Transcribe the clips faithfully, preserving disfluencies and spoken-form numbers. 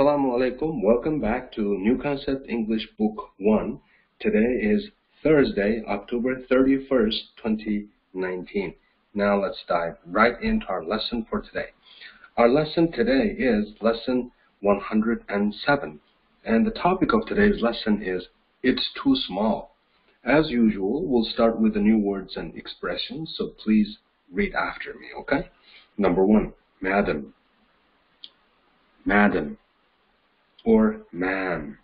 Assalamu alaikum. Welcome back to New Concept English Book one. Today is Thursday, October thirty-first, twenty nineteen. Now let's dive right into our lesson for today. Our lesson today is lesson one hundred seven. And the topic of today's lesson is it's too small. As usual, we'll start with the new words and expressions, so please read after me, okay? Number one, madam. Madam. Or ma'am.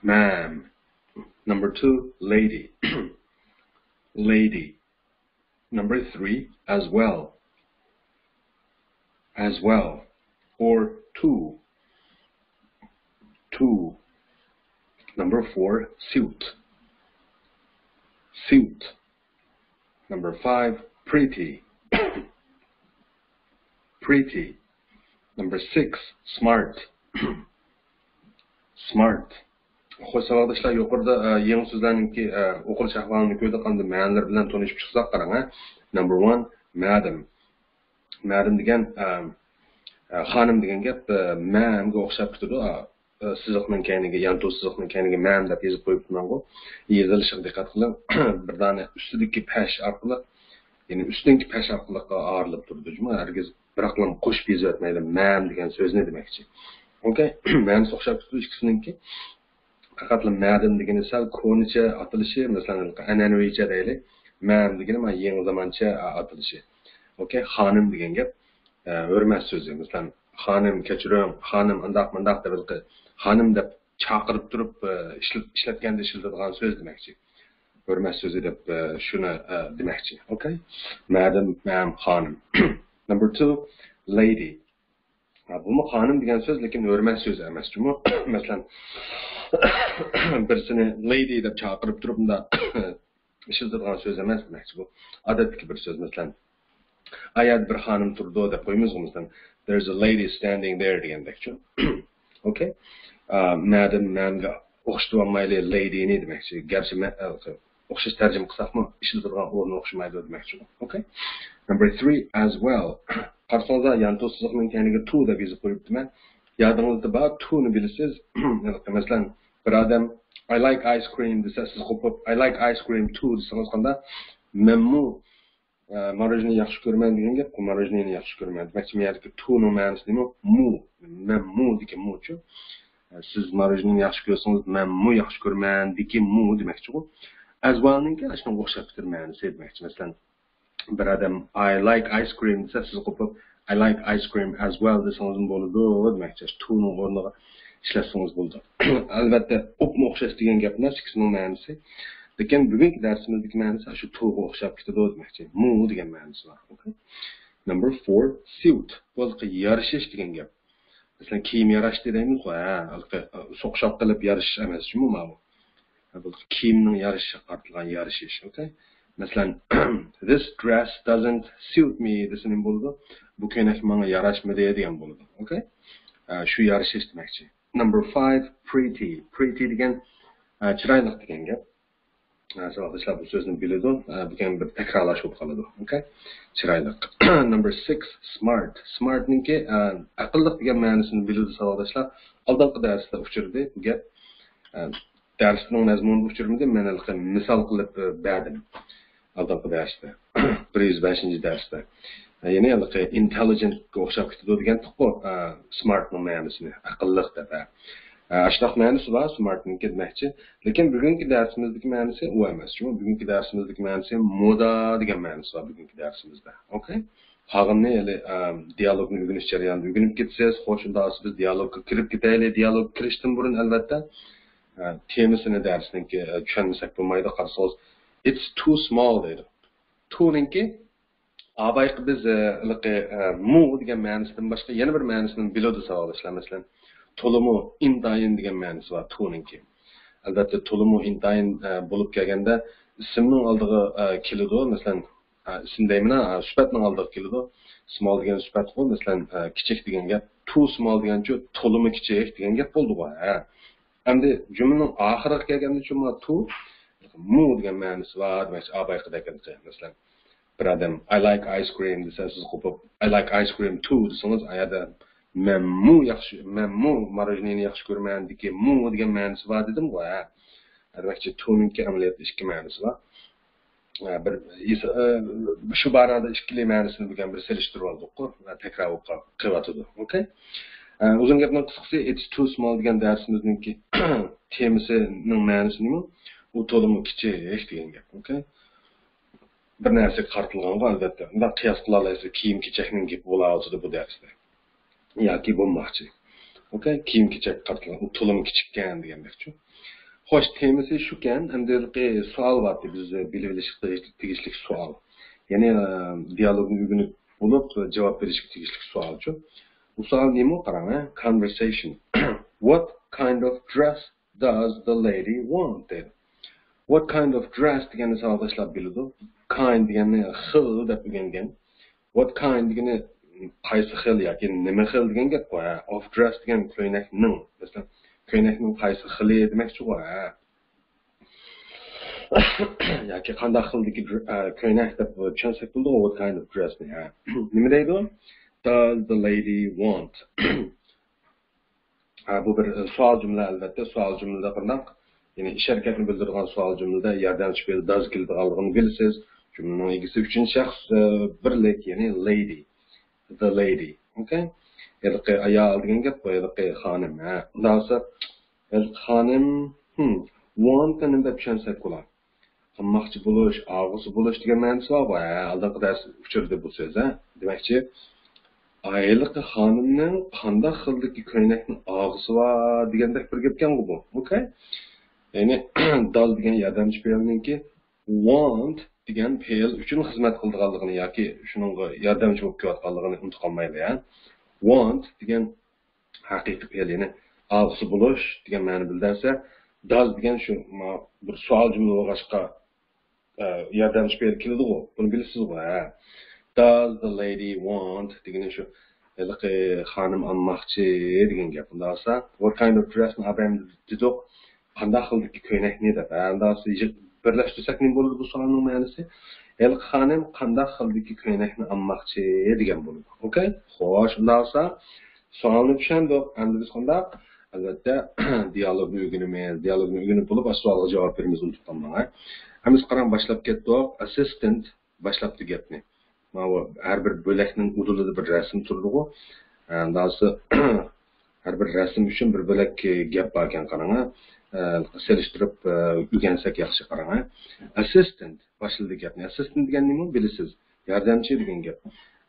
Ma'am. Number two, lady. Lady. Number three, as well. As well. Or two. Two. Number four, suit. Suit. Number five, pretty. Pretty. Number six, smart. Smart. خوش، ساۋاقداشلار، يۇقىرىدا، ئە، يېڭى سۆزلەرنىڭكى، ئە، ئوقۇلۇش ئەھۋالىنى كۆردۇق، ئەمدى مەنىلىرى بىلەن تونۇشۇپ چىقساق، قاراڭ، ھە. Number one, madam. مەدەم دېگەن، ئە، ئە، خانىم دېگەن گەپ، ئە، مەمگە ئوخشاپ كېتىدۇ. ئە، سىزىقنىڭ كەينىگە، يانتۇ سىزىقنىڭ كەينىگە مەم دەپ يېزىپ قويۇپتىمەنغۇ. يېزىلىشىغا دىققەت قىلىڭ. بىر دانە ئۈستىدىكى پەش ئارقىلىق، يەنى ئۈستۈنكى پەش ئارقىلىق ئايرىلىپ تۇرىدۇ جۇمۇ. ھەرگىز بىراقلا قوشۇپ يېزىۋەتمەيلى مەم دېگەن سۆزنى دېمەكچى. ئوكەي، مەنىسى ئوخشاپ كېتىدۇ ئىككىسىنىڭكى. پەقەتلا مەدەم دېگىنى سەل كونىچە ئاتىلىشى، مەسىلەن، ئەنئەنىۋىچە دەيلى. مەم دېگىنى مانا يېڭى زامانچە ئاتىلىشى. ئوكەي، خانىم دېگەن گەپ، ئە، ھۆرمەت سۆزى. مەسىلەن، خانىم، كەچۈرۈڭ، خانىم، ئانداق، مۇنداق دەپ، خانىم دەپ چاقىرىپ تۇرۇپ، ئە، ئىشلىتىلىدىغان، ئىشلىتىلىدىغان سۆز دېمەكچى. ھۆرمەت سۆزى دەپ، ئە، شۇنى، ئە، دېمەكچى. ئوكەي؟ مەدەم، مەم، خانىم. Number two, lady. ھە، بۇمۇ خانىم دېگەن سۆز، لېكىن ھۆرمەت سۆزى ئەمەس جۇمۇ. مەسىلەن، بىرسىنى لېدى دەپ چاقىرىپ تۇرۇپ، مۇنداق ئىشلىتىدىغان سۆز ئەمەس دېمەكچى بۇ. ئادەتتىكى بىر سۆز. مەسىلەن، ئايەردە بىر خانىم تۇرىدۇ دەپ قويىمىزغۇ، مەسىلەن، "There's a lady standing there" دېگەندەكچۇ. ئوكەي. ئا، مەدەم، مەمگە ئوخشىتىۋالمايلى، لېدىنى دېمەكچى. گەرچە مە-، ئوخشاش تەرجىمە قىلساقمۇ، ئىشلىتىدىغان ئورنى ئوخشىمايدۇ دېمەكچى. ئوكەي. Number three, as well. قارىسىڭىزلار، يانتۇ سىزىقنىڭ كەينىگە to دەپ يېزىپ قويۇپتىمەن. يادىڭىزدا بار، to نى بىلىسىز. مەسىلەن، بىر ئادەم "I like ice cream" دېسە، سىز قوپۇپ "I like ice cream too" دېسىڭىز قانداق؟ مەنمۇ، ئە، ماروژنىنى ياخشى كۆرىمەن دېگەن گەپ، ماروژنىنى ياخشى كۆرىمەن دېمەكچى. مۇ يەردىكى to نىڭ مەنىسى نېمە؟ مۇ. مەنمۇدىكى مۇچۇ. ئە، سىز ماروژنىنى ياخشى كۆرسىڭىز، مەنمۇ ياخشى كۆرىمەندىكى مۇ دېمەكچىغۇ. As well نىڭكى ئاشۇنىڭغا ئوخشاپ كېتىدۇ مەنىسى دېمەكچى. مەسىلەن، بىر ئادەم "I like ice cream" دېسە، سىز قوپۇپ "I like ice cream as well" دېسىڭىزمۇ بولىدۇ دېمەكچى. To نىڭ ئورنىغا ئىشلەتسىڭىز بولىدۇ. ئەلۋەتتە، ئوپمۇ ئوخشاش دېگەن گەپ ئەمەس ئىككىسىنىڭ مەنىسى. لېكىن بۈگۈنكى دەرسىمىزدىكى مەنىسى شۇ to غا ئوخشاپ كېتىدۇ دېمەكچى. مۇ دېگەن مەنىسى بار. ئوكەي. Number four, suit. بۇ يارىشىش دېگەن گەپ. مەسىلەن، كىيىم ياراشتى دەيمىزغۇ، ھە، ھېلىقى، ئە، سوقۇشاق قىلىپ يارىشىش ئەمەس جۇمۇ ماۋۇ. بۇ كىيىمنىڭ يارىشىشىغا قارىتىلغان يارىشىش، ئوكەي؟ مەسىلەن، "This dress doesn't suit me" دېسە نېمە بولىدۇ؟ "بۇ كۆينەك ماڭا ياراشمىدى" دېگەن بولىدۇ، ئوكەي؟ ئە، شۇ يارىشىش دېمەكچى. Number five, pretty. Pretty دېگەن، ئە، چىرايلىق دېگەن گەپ. ئە، ساۋاقداشلار بۇ سۆزنى بىلىدۇ. ئە، بۇ كەينى بىر تەكرارلاش بولۇپ قالىدۇ، ئوكەي؟ چىرايلىق. Number six, smart. Smart نىڭكى، ئە، ئەقىللىق دېگەن مەنىسىنى بىلىدۇ ساۋاقداشلار. ئالدىنقى دەرستە ئۇچرىدى بۇ گەپ. ئە، دەرسنىڭ مەزمۇنىدا ئۇچرىمىدى، مەن ھېلىقى مىسال قىلىپ، ئە، بەردىم ئالدىنقى دەرستە. بىر يۈز بەشىنچى دەرستە. يەنى ھېلىقى intelligent قا ئوخشاپ كېتىدۇ دېگەنتۇققۇ، ئە، smart نىڭ مەنىسىنى، ئەقىللىق دەپ، ئە. ئە، ئاشۇنداق مەنىسى بار smart نىڭكى دېمەكچى. لېكىن بۈگۈنكى دەرسىمىزدىكى مەنىسى ئۇ ئەمەس. شۇڭا بۈگۈنكى دەرسىمىزدىكى مەنىسى مودا دېگەن مەنىسى بار بۈگۈنكى دەرسىمىزدە. ئوكەي؟ قالغىنىنى ھېلى، ئە، دىيالوگنى ئۆگىنىش جەريانىدا ئۆگىنىپ كېتىسىز. خوش، ئۇنداق بولسا بىز دىيالوگقا كىرىپ كېتەيلى. دىيالوگقا كىرىشتىن بۇرۇن، ئەلۋەتتە، ئە، تېمىسىنى دەرسنىڭكى، ئە، چۈشەنمىسەك بولمايدۇ. قارىسىڭىز، "It's too small" دەيدۇ. To نىڭكى ئاۋايقى بىز، ئە، ھېلىقى، ئە، مۇ دېگەن مەنىسىدىن باشقا يەنە بىر مەنىسىنى بىلىدۇ ساۋاقداشلار. مەسىلەن، تولىمۇ ئىنتايىن دېگەن مەنىسى بار to نىڭكى. ئەلۋەتتە، تولىمۇ ئىنتايىن، ئە، بولۇپ كەلگەندە ئىسىمنىڭ ئالدىغا، ئە، كېلىدۇ. مەسىلەن، ئە، ئىسىم دەيمىنا، ئە، سۈپەتنىڭ ئالدىغا كېلىدۇ. Small دېگەن سۈپەتقۇ، مەسىلەن، ئە، كىچىك دېگەن گەپ. Too small دېگەنچۇ، تولىمۇ كىچىك دېگەن گەپ بولدىغۇ، ھە. ئەمدى جۈملىنىڭ ئاخىرىغا كەلگەندىچۇ، ما to، مۇ دېگەن مەنىسى بار دېمەكچى، ئاۋايقىدەك. مەسىلەن، بىر ئادەم "I like ice cream" دېسە، سىز قوپۇپ "I like ice cream too" دېسىڭىز، ئا يەردە مەنمۇ ياخشى، مەنمۇ ماروژنىنى ياخشى كۆرىمەندىكى مۇ دېگەن مەنىسى بار دېدىمغۇ، ھە. دېمەكچى، تونىڭكى ئەمەلىيەتتە ئىككى مەنىسى بار. ئە، بىر، ئىس-، ئە، شۇ بارىدا ئىككىلى مەنىسىنى بىلگەن بىر سېلىشتۇرۇپ ئالدۇققۇ، ۋە تەكرار بولۇپ قال-، قېلىۋاتىدۇ. ئوكەي. ئە، ئۇزۇن گەپنىڭ قىسقىسى، It's Too Small دېگەن دەرسىمىزنىڭكى تېمىسىنىڭ مەنىسى نېمە؟ ئۇ تولىمۇ كىچىك دېگەن گەپ. ئوكەي. بىر نەرسىگە قارىتىلغانغۇ، ئەلۋەتتە. ئۇنداق قىياس قىلالايسىز، كىيىم-كېچەكنىڭ گېپى بولاۋاتىدۇ بۇ دەرستە. ياكى بولماقچى. ئوكەي، كىيىم-كېچەك قارىتىلغان، ئۇ تولىمۇ كىچىككەن دېگەندەكچۇ. خوش، تېمىسى شۇكەن، ئەمدى ھېلىقى سوئال بارتى، بىز بىلىۋېلىشقا تېگىشلىك سوئال. يەنى، ئە، دىيالوگنى ئۆگىنىپ بولۇپ، جاۋاب بېرىشكە تېگىشلىك سوئالچۇ. بۇ سوئال نېمە؟ قاراڭ، ھە؟ Conversation. What kind of dress does the lady want دەيدۇ. What kind of dress دېگەننى ساۋاقداشلار بىلىدۇ. Kind دېگەننى خىل دەپ ئۆگەنگەن. What kind دېگىنى قايسى خىل ياكى نېمە خىل دېگەن گەپقۇ، ھە. Of dress دېگەن كۆينەكنىڭ، مەسىلەن، كۆينەكنىڭ قايسى خىلى دېمەكچىغۇ، ھە. ياكى قانداق خىلدىكى در-، ئە، كۆينەك دەپ چۈشەنسەك بولىدۇ، what kind of dress نى، ھە. نېمە دەيدۇ؟ Does the lady want ھە، بۇ بىر، ئە، سوئال جۈملە، ئەلۋەتتە. سوئال جۈملىدە قانداق؟ يەنى ئىش ھەرىكەتنى بىلدۈرىدىغان سوئال جۈملىدە ياردەمچى پېئىل does كېلىدىغانلىقىنى بىلىسىز. جۈملىنىڭ ئىگىسى ئۈچىنچى شەخس، ئە، بىرلىك، يەنى lady. The lady. ئوكەي؟ ھېلىقى ئايال دېگەن گەپ قوي، ھېلىقى خانىم. ھە، ئۇنداق بولسا، ھېلىقى خانىم، ھىم، want نېمە دەپ چۈشەنسەك بولا؟ قىلماقچى بولۇش، ئالغۇسى بولۇش دېگەن مەنىسى بارغۇ، ھە، ئالدىنقى دەرس ئۇچرىدى بۇ سۆز، ھە. دېمەكچى، ھېلىقى خانىمنىڭ قانداق خىلدىكى كۆينەكنى ئالغۇسى بار دېگەندەك بىر گەپكەنغۇ بۇ. ئوكەي. يەنى، does دېگەن ياردەمچى پېئىلنىڭكى want دېگەن پېئىل ئۈچۈن خىزمەت قىلىدىغانلىقىنى ياكى شۇنىڭغا ياردەمچى بولۇپ كېلىۋاتقانلىقىنى ئۇنتۇپ قالمايلى، ھە. Want دېگەن ھەقىقىي پېئىل، يەنى ئالغۇسى بولۇش دېگەن مەنە بىلدۈرسە، does دېگەن شۇ، ما، بىر سوئال جۈملە بولغاچقا، ئە، ياردەمچى پېئىل كېلىدىغۇ. بۇنى بىلىسىزغۇ، ھە. Does the lady want دېگىنى شۇ، ھېلىقى خانىم ئالماقچى دېگەن گەپ. ئۇنداق بولسا، what kind of dress نى ئاپەم دېدۇق. قانداق خىلدىكى كۆينەكنى دەپ. ھە، ئۇنداق بولسا، يىغ-، بىرلەشتۈرسەك نېمە بولىدۇ بۇ سوئالنىڭ مەنىسى؟ ھېلىقى خانىم قانداق خىلدىكى كۆينەكنى ئالماقچى دېگەن بولىدۇ. ئوكەي؟ خوش، ئۇنداق بولسا، سوئالنى چۈشەندۇق. ئەمدى بىز قانداق؟ ئەلۋەتتە، دىيالوگنى ئۆگىنىمىز. دىيالوگنى ئۆگىنىپ بولۇپ، ئاشۇ سوئالغا جاۋاب بېرىمىز، ئۇنتۇپ قالماڭ، ھە. ئەمدى قاراڭ، باشلاپ كەتتۇق. Assistant باشلاپتۇ گەپنى. ماۋۇ ھەر بىر بۆلەكنىڭ ئۇدۇلىدا بىر رەسىم تۇرىدىغۇ. ئە، ئۇنداق بولسا، ھەر بىر رەسىم ئۈچۈن بىر بۆلەك، ئە، گەپ باركەن، قاراڭ، ھە. ئە، سېلىشتۇرۇپ، ئە، ئۆگەنسەك ياخشى، قاراڭ، ھە. Assistant باشلىدى گەپنى. Assistant دېگەن نېمە؟ بىلىسىز. ياردەمچى دېگەن گەپ.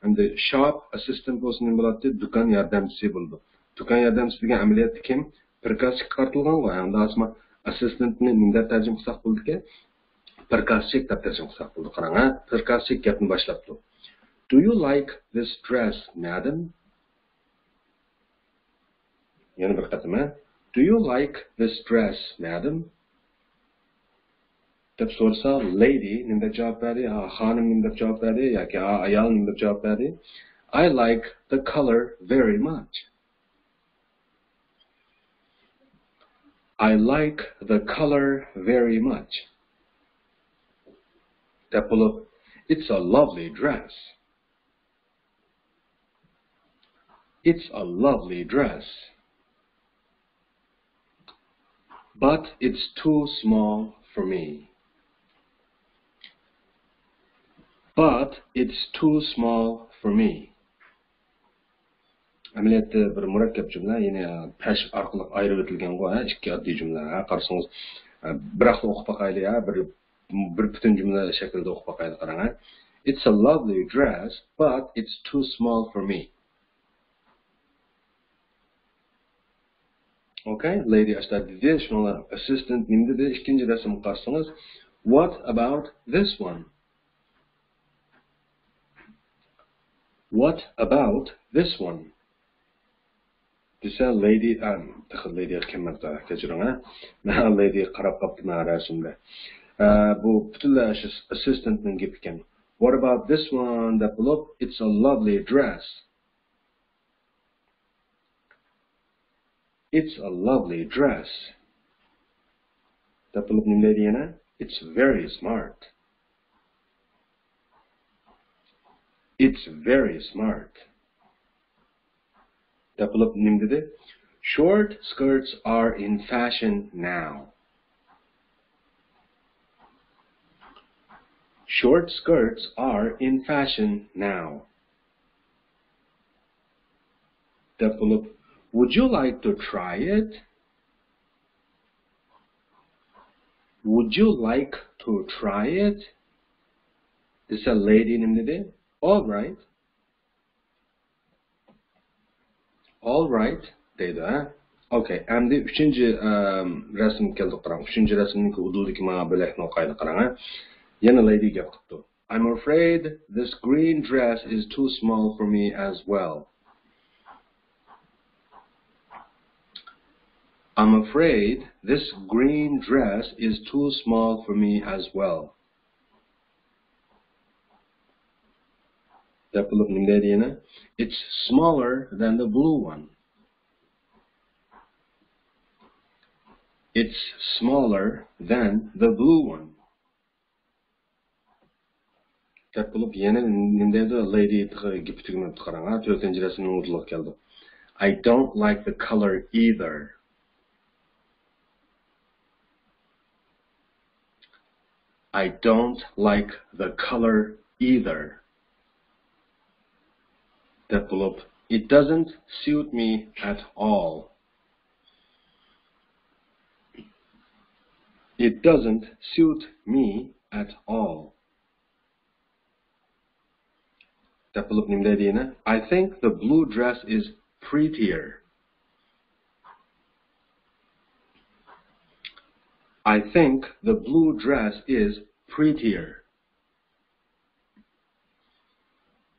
ئەمدى shop assistant بولسا نېمە بولاتتى؟ دۇكان ياردەمچىسى بولىدۇ. دۇكان ياردەمچىسى دېگەن ئەمەلىيەتتە كىم؟ پىركازچىكقا قارىتىلغانغۇ. ئەمدى ئاسما ئاسسىستېنتنى نېمە دەپ تەرجىمە قىلساق بولىدىكەن؟ پىركازچىك دەپ تەرجىمە قىلساق بولىدۇ. قاراڭ، ھە؟ پىركازچىك گەپنى باشلاپتۇ. Do you like this dress, madam? يەنە بىر قېتىم، ھە؟ Do you like this dress, madam? دەپ سورىسا، lady نېمە دەپ جاۋاب بەردى؟ ھا، خانىم نېمە دەپ جاۋاب بەردى؟ ياكى ھا، ئايال نېمە دەپ جاۋاب بەردى؟ I like the color very much. I like the color very much. دەپ بولۇپ، it's a lovely dress. It's a lovely dress. But it's too small for me. But it's too small for me. ئەمەلىيەتتە بىر مۇرەككەپ جۈملە، يەنى پەش ئارقىلىق ئايرىۋېتىلگەنغۇ، ھە، ئىككى ئاددىي جۈملە، ھە، قارىسىڭىز، ھە، بىراقلا ئوقۇپ باقايلى، ھە، بىر، بىر پۈتۈن جۈملە شەكلىدە ئوقۇپ باقايلى، قاراڭ، ھە. It's a lovely dress, but it's too small for me. ئوكەي، lady ئاشتا دېدى، شۇنىڭ بىلەن assistant نېمە دېدى؟ ئىككىنچى رەسىمگە قارىسىڭىز، what about this one? What about this one? دېسە، lady، ئە، تېخى lady ھەققىمەن، كەچۈرۈڭ، ھە. مەن lady قاراپ قاپتىمەن رەسىمدە. ئە، بۇ پۈتۈنلەي ئاشۇ assistant نىڭ گېپى ئىكەن. What about this one دەپ بولۇپ، it's a lovely dress. It's a lovely dress. دەپ بولۇپ نېمە دەيدۇ يەنە؟ It's very smart. It's very smart. دەپ بولۇپ نېمە دېدى؟ Short skirts are in fashion now. Short skirts are in fashion now. دەپ بولۇپ، Would you like to try it? Would you like to try it? دېسە، lady نېمە دېدى؟ All right. All right دەيدۇ، ھە؟ Okay، ئەمدى ئۈچىنچى، ئەم، رەسىمگە كەلدۇق، قاراڭ. ئۈچىنچى رەسىمنىڭكى ئۇدۇلدىكى ماڭا بۆلەكنى ئوقايلى، قاراڭ، ھە؟ يەنە lady گەپ قىپتۇ. I'm afraid this green dress is too small for me as well. I'm afraid this green dress is too small for me as well. دەپ بولۇپ نېمە دەيدۇ يەنە؟ It's smaller than the blue one. It's smaller than the blue one. دەپ بولۇپ يەنە نېمە دەيدۇ؟ Lady تېخى گېپى تۈگىمەپتۇ، قاراڭ، ھە؟ تۆتىنچى رەسىمنىڭ ئۇدۇلىغا كەلدۇق. I don't like the color either. I don't like the color either. دەپ بولۇپ، It doesn't suit me at all. It doesn't suit me at all. دەپ بولۇپ نېمە دەيدۇ يەنە؟ I think the blue dress is prettier. I think the blue dress is prettier.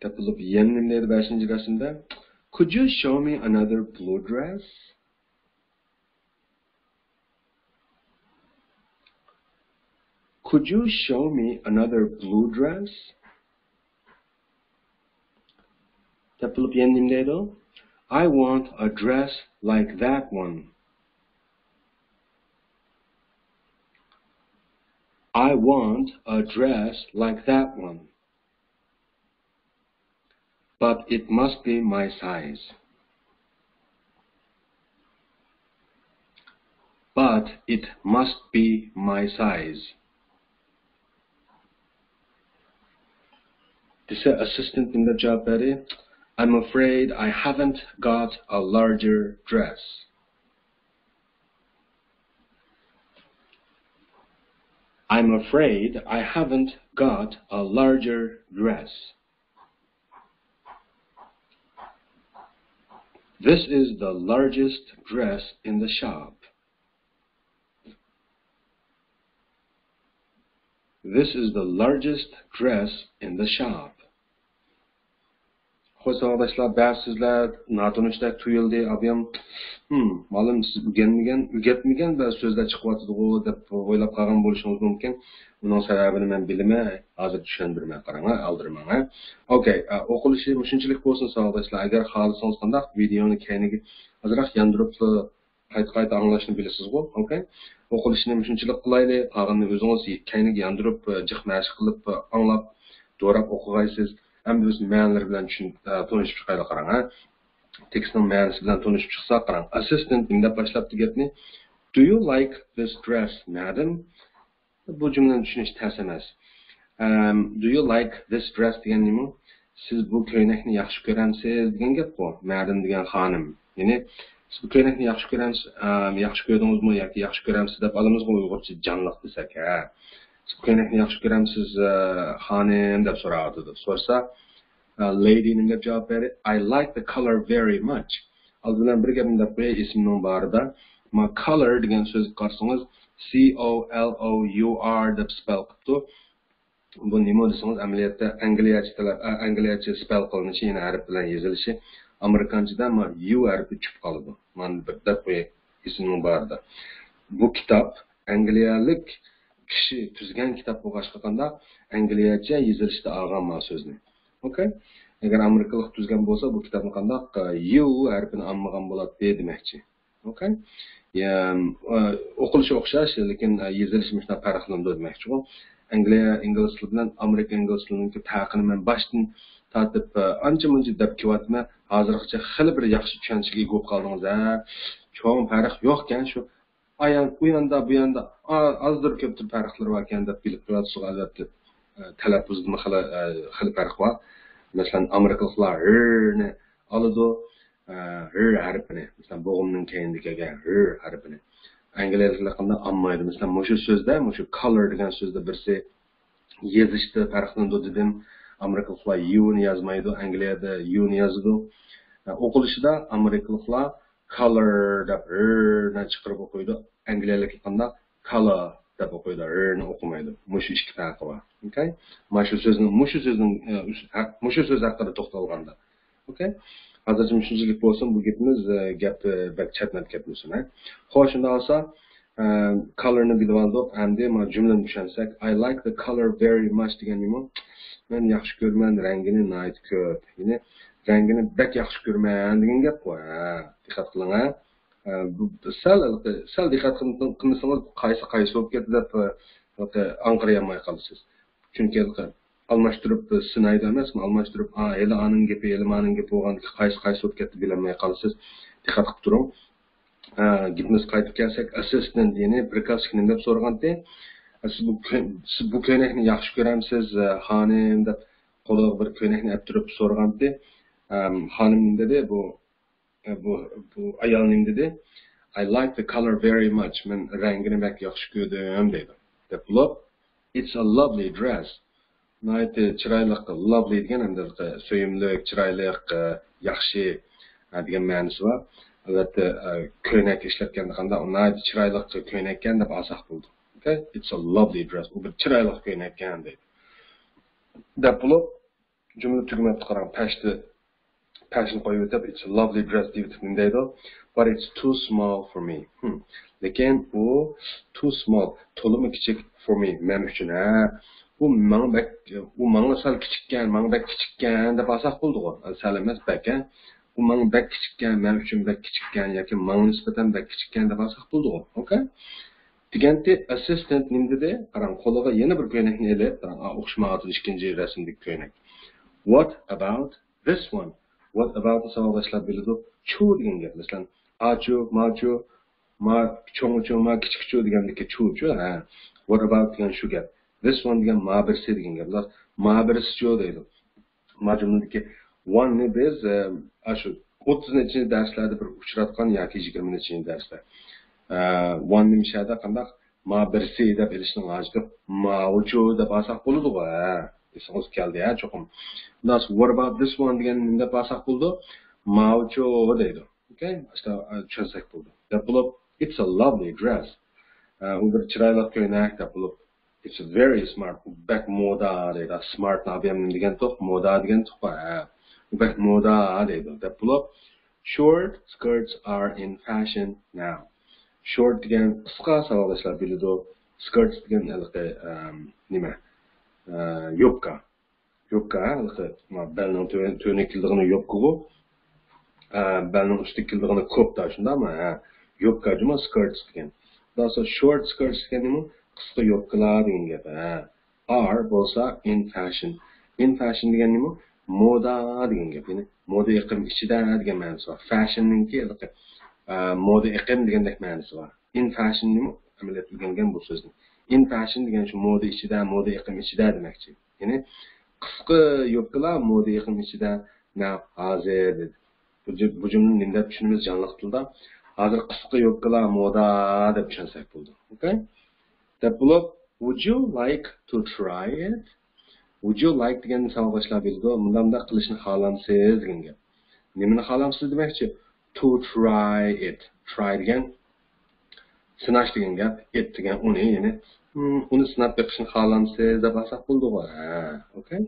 دەپ بولۇپ يەنە نېمە دەيدۇ بەشىنچى رەسىمدە؟ Could you show me another blue dress? Could you show me another blue dress? دەپ بولۇپ يەنە نېمە دەيدۇ؟ I want a dress like that one. I want a dress like that one. But it must be my size. But it must be my size. دېسە، ئاسسىستېنت نېمە دەپ جاۋاب بەردى؟ I'm afraid I haven't got a larger dress. I'm afraid I haven't got a larger dress. This is the largest dress in the shop. This is the largest dress in the shop. خوش، ساۋاقداشلار، بەزى سۆزلەر ناتونۇشتەك تۇيۇلدى. ئابىيام، ھىم، مالىم، سىز ئۆگەنمىگەن، ئۆگەتمىگەن بەزى سۆزلەر چىقىۋاتىدىغۇ دەپ ئويلاپ قالغان بولۇشىڭىز مۇمكىن. بۇنىڭ سەۋەبىنى مەن بىلىمەن. ھازىر چۈشەندۈرىمەن، قاراڭ، ھە، ئالدىرىماڭ، ھە. ئوكەي، ئە، ئوقۇلۇشى مۇشۇنچىلىك بولسۇن، ساۋاقداشلار. ئەگەر خالىسىڭىز، قانداق ۋىدېئونى كەينىگە ئازراق ياندۇرۇپ، قايتا-قايتا ئاڭلاشنى بىلىسىزغۇ، ئوكەي؟ ئوقۇلۇشىنى مۇشۇنچىلىك قىلايلى، قالغىنىنى ئۆزىڭىز كەينىگە ياندۇرۇپ، جىق مەشىق قىلىپ، ئاڭلاپ، دوراپ ئوقۇغايسىز. ئەمدى بىز مەنىلىرى بىلەن چۈشىنىپ، تونۇشۇپ چىقايلى، قاراڭ، ھە؟ تېكىستنىڭ مەنىسى بىلەن تونۇشۇپ چىقساق، قاراڭ. ئاسسىستېنت نېمە دەپ باشلاپتۇ گەپنى؟ Do you like this dress, madam? بۇ جۈملىنى چۈشىنىش تەس ئەمەس. ئەم، Do you like this dress دېگەن نېمە؟ سىز بۇ كۆينەكنى ياخشى كۆرەمسىز دېگەن گەپقۇ، مەدەم دېگەن خانىم. يەنى، سىز بۇ كۆينەكنى ياخشى كۆرەمسىز، ئەم، ياخشى كۆردىڭىزمۇ ياكى ياخشى كۆرەمسىز دەپ ئالىمىزغۇ ئۇيغۇرچە جانلىق دېسەك، ھە. سىز بۇ كۆينەكنى ياخشى كۆرەمسىز، ئە، خانىم دەپ سوراۋاتىدۇ. سورىسا، ئە، lady نېمە دەپ جاۋاب بەردى؟ I like the color very much. ئالدى بىلەن بىر گەپنى دەپ قوياي، ئېسىمنىڭ بارىدا. ما color دېگەن سۆزگە قارىسىڭىز، C O L O U R دەپ spell قىپتۇ. بۇ نېمە دېسىڭىز، ئەمەلىيەتتە ئەنگلىيەچە تەلەپ، ئە، ئەنگلىيەچە spell قىلىنىشى، يەنى ھەرپ بىلەن يېزىلىشى. ئامېرىكانچىدا ما U ھەرپى چۈشۈپ قالىدۇ. مانا بىر دەپ قوياي، ئېسىمنىڭ بارىدا. بۇ كىتاب ئەنگلىيەلىك كىشى تۈزگەن كىتاب بولغاچقا، قانداق ئەنگلىيەچە يېزىلىشتا ئالغان ما سۆزنى. ئوكەي؟ ئەگەر ئامېرىكىلىق تۈزگەن بولسا، بۇ كىتابنى قانداق، ئە، U ھەرپىنى ئالمىغان بولاتتى دېمەكچى. ئوكەي؟ يا، ئە، ئوقۇلۇشى ئوخشاش، لېكىن، ئە، يېزىلىشى مۇشۇنداق پەرقلىنىدۇ دېمەكچىغۇ. ئەنگلىيە ئىنگلىز تىلى بىلەن ئامېرىكا ئىنگلىز تىلىنىڭكى پەرقىنى مەن باشتىن تارتىپ، ئە، ئانچە-مۇنچە دەپ كېلىۋاتىمەن. ھازىرغىچە خېلى بىر ياخشى چۈشەنچىگە ئىگە بولۇپ قالدىڭىز، ھە؟ چوڭ پەرق يوقكەن شۇ. ئايان، ئۇ ياندا، بۇ ياندا، ئا-، ئازدۇر كۆپتۇر پەرقلىرى باركەن دەپ بىلىپ قويۇۋاتىسىز، ئەلۋەتتە. ئە، تەلەپپۇزدىمۇ خېلى، ئە، خېلى پەرق بار. مەسىلەن، ئامېرىكىلىقلار ر نى ئالىدۇ، ئە، ر ھەرپىنى، مەسىلەن، بوغۇمنىڭ كەينىدە كەلگەن ر ھەرپىنى. ئەنگلىيەلىكلەر قانداق ئالمايدۇ؟ مەسىلەن، مۇشۇ سۆزدە، مۇشۇ color دېگەن سۆزدە بىرسى يېزىشتا پەرقلىنىدۇ دېدىم. ئامېرىكىلىقلار يۇ نى يازمايدۇ، ئەنگلىيەدە يۇ نى يازىدۇ. ئە، ئوقۇلۇشىدا ئامېرىكىلىقلار color دەپ ر نى چىقىرىپ ئوقۇيدۇ. ئەنگلىيەلىكلەر قانداق؟ Color دەپ ئوقۇيدۇ، ر نى ئوقۇمايدۇ. مۇشۇ ئىككى پەرقى بار. ئوكەي؟ مانا شۇ سۆزنىڭ، مۇشۇ سۆزنىڭ، ئە، ئۈس-، ھەق-، مۇشۇ سۆز ھەققىدە توختالغاندا. ئوكەي؟ ھازىرچە مۇشۇنچىلىك بولسۇن، بۇ گېپىمىز، ئە، گەپ، ئە، بەك چەتنەپ كەتمىسۇن، ھە؟ خوش، شۇنداق بولسا، ئە، color نى بىلىۋالدۇق. ئەمدى مانا جۈملىنى چۈشەنسەك، I like the color very much دېگەن نېمە؟ مەن ياخشى كۆرىمەن رەڭگىنى ناھايىتى كۆپ. يەنى رەڭگىنى بەك ياخشى كۆرىمەن دېگەن گەپ بۇ. ھە، دىققەت قىلىڭ، ھە. ئە، بۇ سەل، سەل دىققەت قىل-، قىلمىسىڭىز، قايسى قايسى بولۇپ كەتتى دەپ، ئە، ئاڭقىرىيالماي قالىسىز. چۈنكى ھېلىقى ئالماشتۇرۇپ سىنايدۇ ئەمەسمۇ؟ ئالماشتۇرۇپ، ئا، ھېلى ئانىڭ گېپى، ھېلى مانىڭ گېپى بولغاندىكىن قايسى قايسى بولۇپ كەتتى بىلەلمەي قالىسىز. دىققەت قىلىپ تۇرۇڭ. ئە، گېپىمىزگە قايتىپ كەلسەك، ئاسسىستېنت، يەنى پرىكازچىك نېمە دەپ سورىغانتى؟ سىز بۇ كۆ-، سىز بۇ كۆينەكنى ياخشى كۆرەمسىز، ئە، خانىم دەپ قولىغا بىر كۆينەكنى ئەپ تۇرۇپ سورىغانتى. ئەم، خانىم نېمە دېدى؟ بۇ، ئە، بۇ، بۇ ئايال نېمە دېدى؟ I like the color very much. مەن رەڭگىنى بەك ياخشى كۆردۈم دەيدۇ. دەپ بولۇپ، It's a lovely dress. ناھايىتى چىرايلىق، lovely دېگەن ئەمدى سۆيۈملۈك، چىرايلىق، ئە، ياخشى، ئە، دېگەن مەنىسى بار. ئەلۋەتتە، ئە، كۆينەك ئىشلەتكەندە قانداق، ناھايىتى چىرايلىق كۆينەككەن دەپ ئالساق بولىدۇ. ئوكەي؟ It's a lovely dress. ئۇ بىر چىرايلىق كۆينەككەن دەيدۇ. دەپ بولۇپ، جۈملە تۈگىمەپتۇ قاراڭ. پەشتى، پەشنى قويۇۋېتىپ، It's a lovely dress دېيىۋېتىپ نېمە دەيدۇ؟ But it's too small for me. Hmm. لېكىن ئۇ too small، تولىمۇ كىچىك، for me، مەن ئۈچۈن، ھە. ئۇ ماڭا بەك، ئۇ ماڭا سەل كىچىككەن، ماڭا بەك كىچىككەن دەپ ئالساق بولىدىغۇ. سەل ئەمەس، بەك، ھە. ئۇ ماڭا بەك كىچىككەن، مەن ئۈچۈن بەك كىچىككەن ياكى ماڭا نىسبەتەن بەك كىچىككەن دەپ ئالساق بولىدىغۇ. ئوكەي؟ دېگەنتى، ئاسسىستېنت نېمە دېدى؟ قاراڭ، قولىغا يەنە بىر كۆينەكنى ئېلىپ، قاراڭ، ئا، ئوخشىمايۋاتىدۇ، ئىككىنچى رەسىمدىكى كۆينەك. What about this one? What about ساۋاقداشلار بىلىدۇ، چۇ دېگەن گەپ. مەسىلەن، ئاچۇ، ماچۇ، ما، چوڭچۇ، ما، كىچىكچۇ دېگەندىكى چۇچۇ، ھە. What about دېگەن شۇ گەپ. This one دېگەن ما بىرسى دېگەن گەپ. ما بىرسىچۇ دەيدۇ. ما جۈملىدىكى one نى بىز، ئە، ئاشۇ ئوتتۇز نەچچىنچى دەرسلەردە بىر ئۇچراتقان ياكى يىگىرمە نەچچىنچى دەرستە. ئە، one نى مىشەدە قانداق ما بىرسى دەپ ئېلىشنىڭ ھاجىتى يوق. ماۋۇچۇ دەپ ئالساق بولىدىغۇ، ھە. ئېسىڭىز كەلدى، ھە، چوقۇم. What about this one دېگەننى نېمە دەپ ئالساق بولىدۇ؟ ماۋۇچۇ دەيدۇ. ئوكەي؟ ئاشۇنداق، ئە، چۈشەنسەك بولىدۇ. دەپ بولۇپ، It's a lovely dress. ئە، ئۇ بىر چىرايلىق كۆينەك دەپ بولۇپ، It's very smart. ئۇ بەك مودا دەيدۇ. Smart نى ئابىيام نېمە دېگەنتۇق؟ مودا دېگەنتۇق، ھە. ئۇ بەك مودا دەيدۇ. دەپ بولۇپ، Short skirts are in fashion now. Short دېگەن قىسقا، ساۋاقداشلار بىلىدۇ. Skirts دېگەن ھېلىقى، ئەم، نېمە؟ ئە، يوپكا. يوپكا، ھە، ھېلىقى، ما، بەلنىڭ تۆۋەن، تۆۋىنى كېلىدىغىنى يوپكىغۇ. ئە، بەلنىڭ ئۈستىگە كېلىدىغىنى كوپتا، شۇنداقمۇ؟ ھە. يوپكا جۇمۇ skirts دېگەن. Short skirts دېگەن نېمە؟ قىسقا يوپكىلار دېگەن گەپ، ھە. Are بولسا in fashion. In fashion دېگەن نېمە؟ مودا دېگەن گەپ. يەنى مودا ئېقىم ئىچىدە دېگەن مەنىسى بار. Fashion نىڭكى ھېلىقى، ئە، مودا ئېقىم دېگەندەك مەنىسى بار. In fashion نېمە؟ ئەمەلىيەتتە ئۆگەنگەن بۇ سۆزنى. In fashion دېگەن شۇ مودا ئىچىدە، مودا ئېقىم ئىچىدە دېمەكچى. يەنى قىسقا يوپكىلار مودا ئېقىم ئىچىدە، نەق ھازىر دېدى. بۇ جۈ-، بۇ جۈملىنى نېمە دەپ چۈشىنىمىز جانلىق تىلدا؟ ھازىر قىسقا يوپكىلار مودا دەپ چۈشەنسەك بولىدۇ. ئوكەي؟ دەپ بولۇپ، Would you like to try it? Would you like دېگەننى ساۋاقداشلار بىلىدۇ. مۇنداق مۇنداق قىلىشنى خالامسىز دېگەن گەپ. نېمىنى خالامسىز دېمەكچى؟ To try it. Try دېگەن سىناش دېگەن گەپ، it دېگەن ئۇنى، يەنى، ھىم، ئۇنى سىناپ بېقىشنى خالامسىز دەپ ئالساق بولىدىغۇ. ھە، ئوكەي.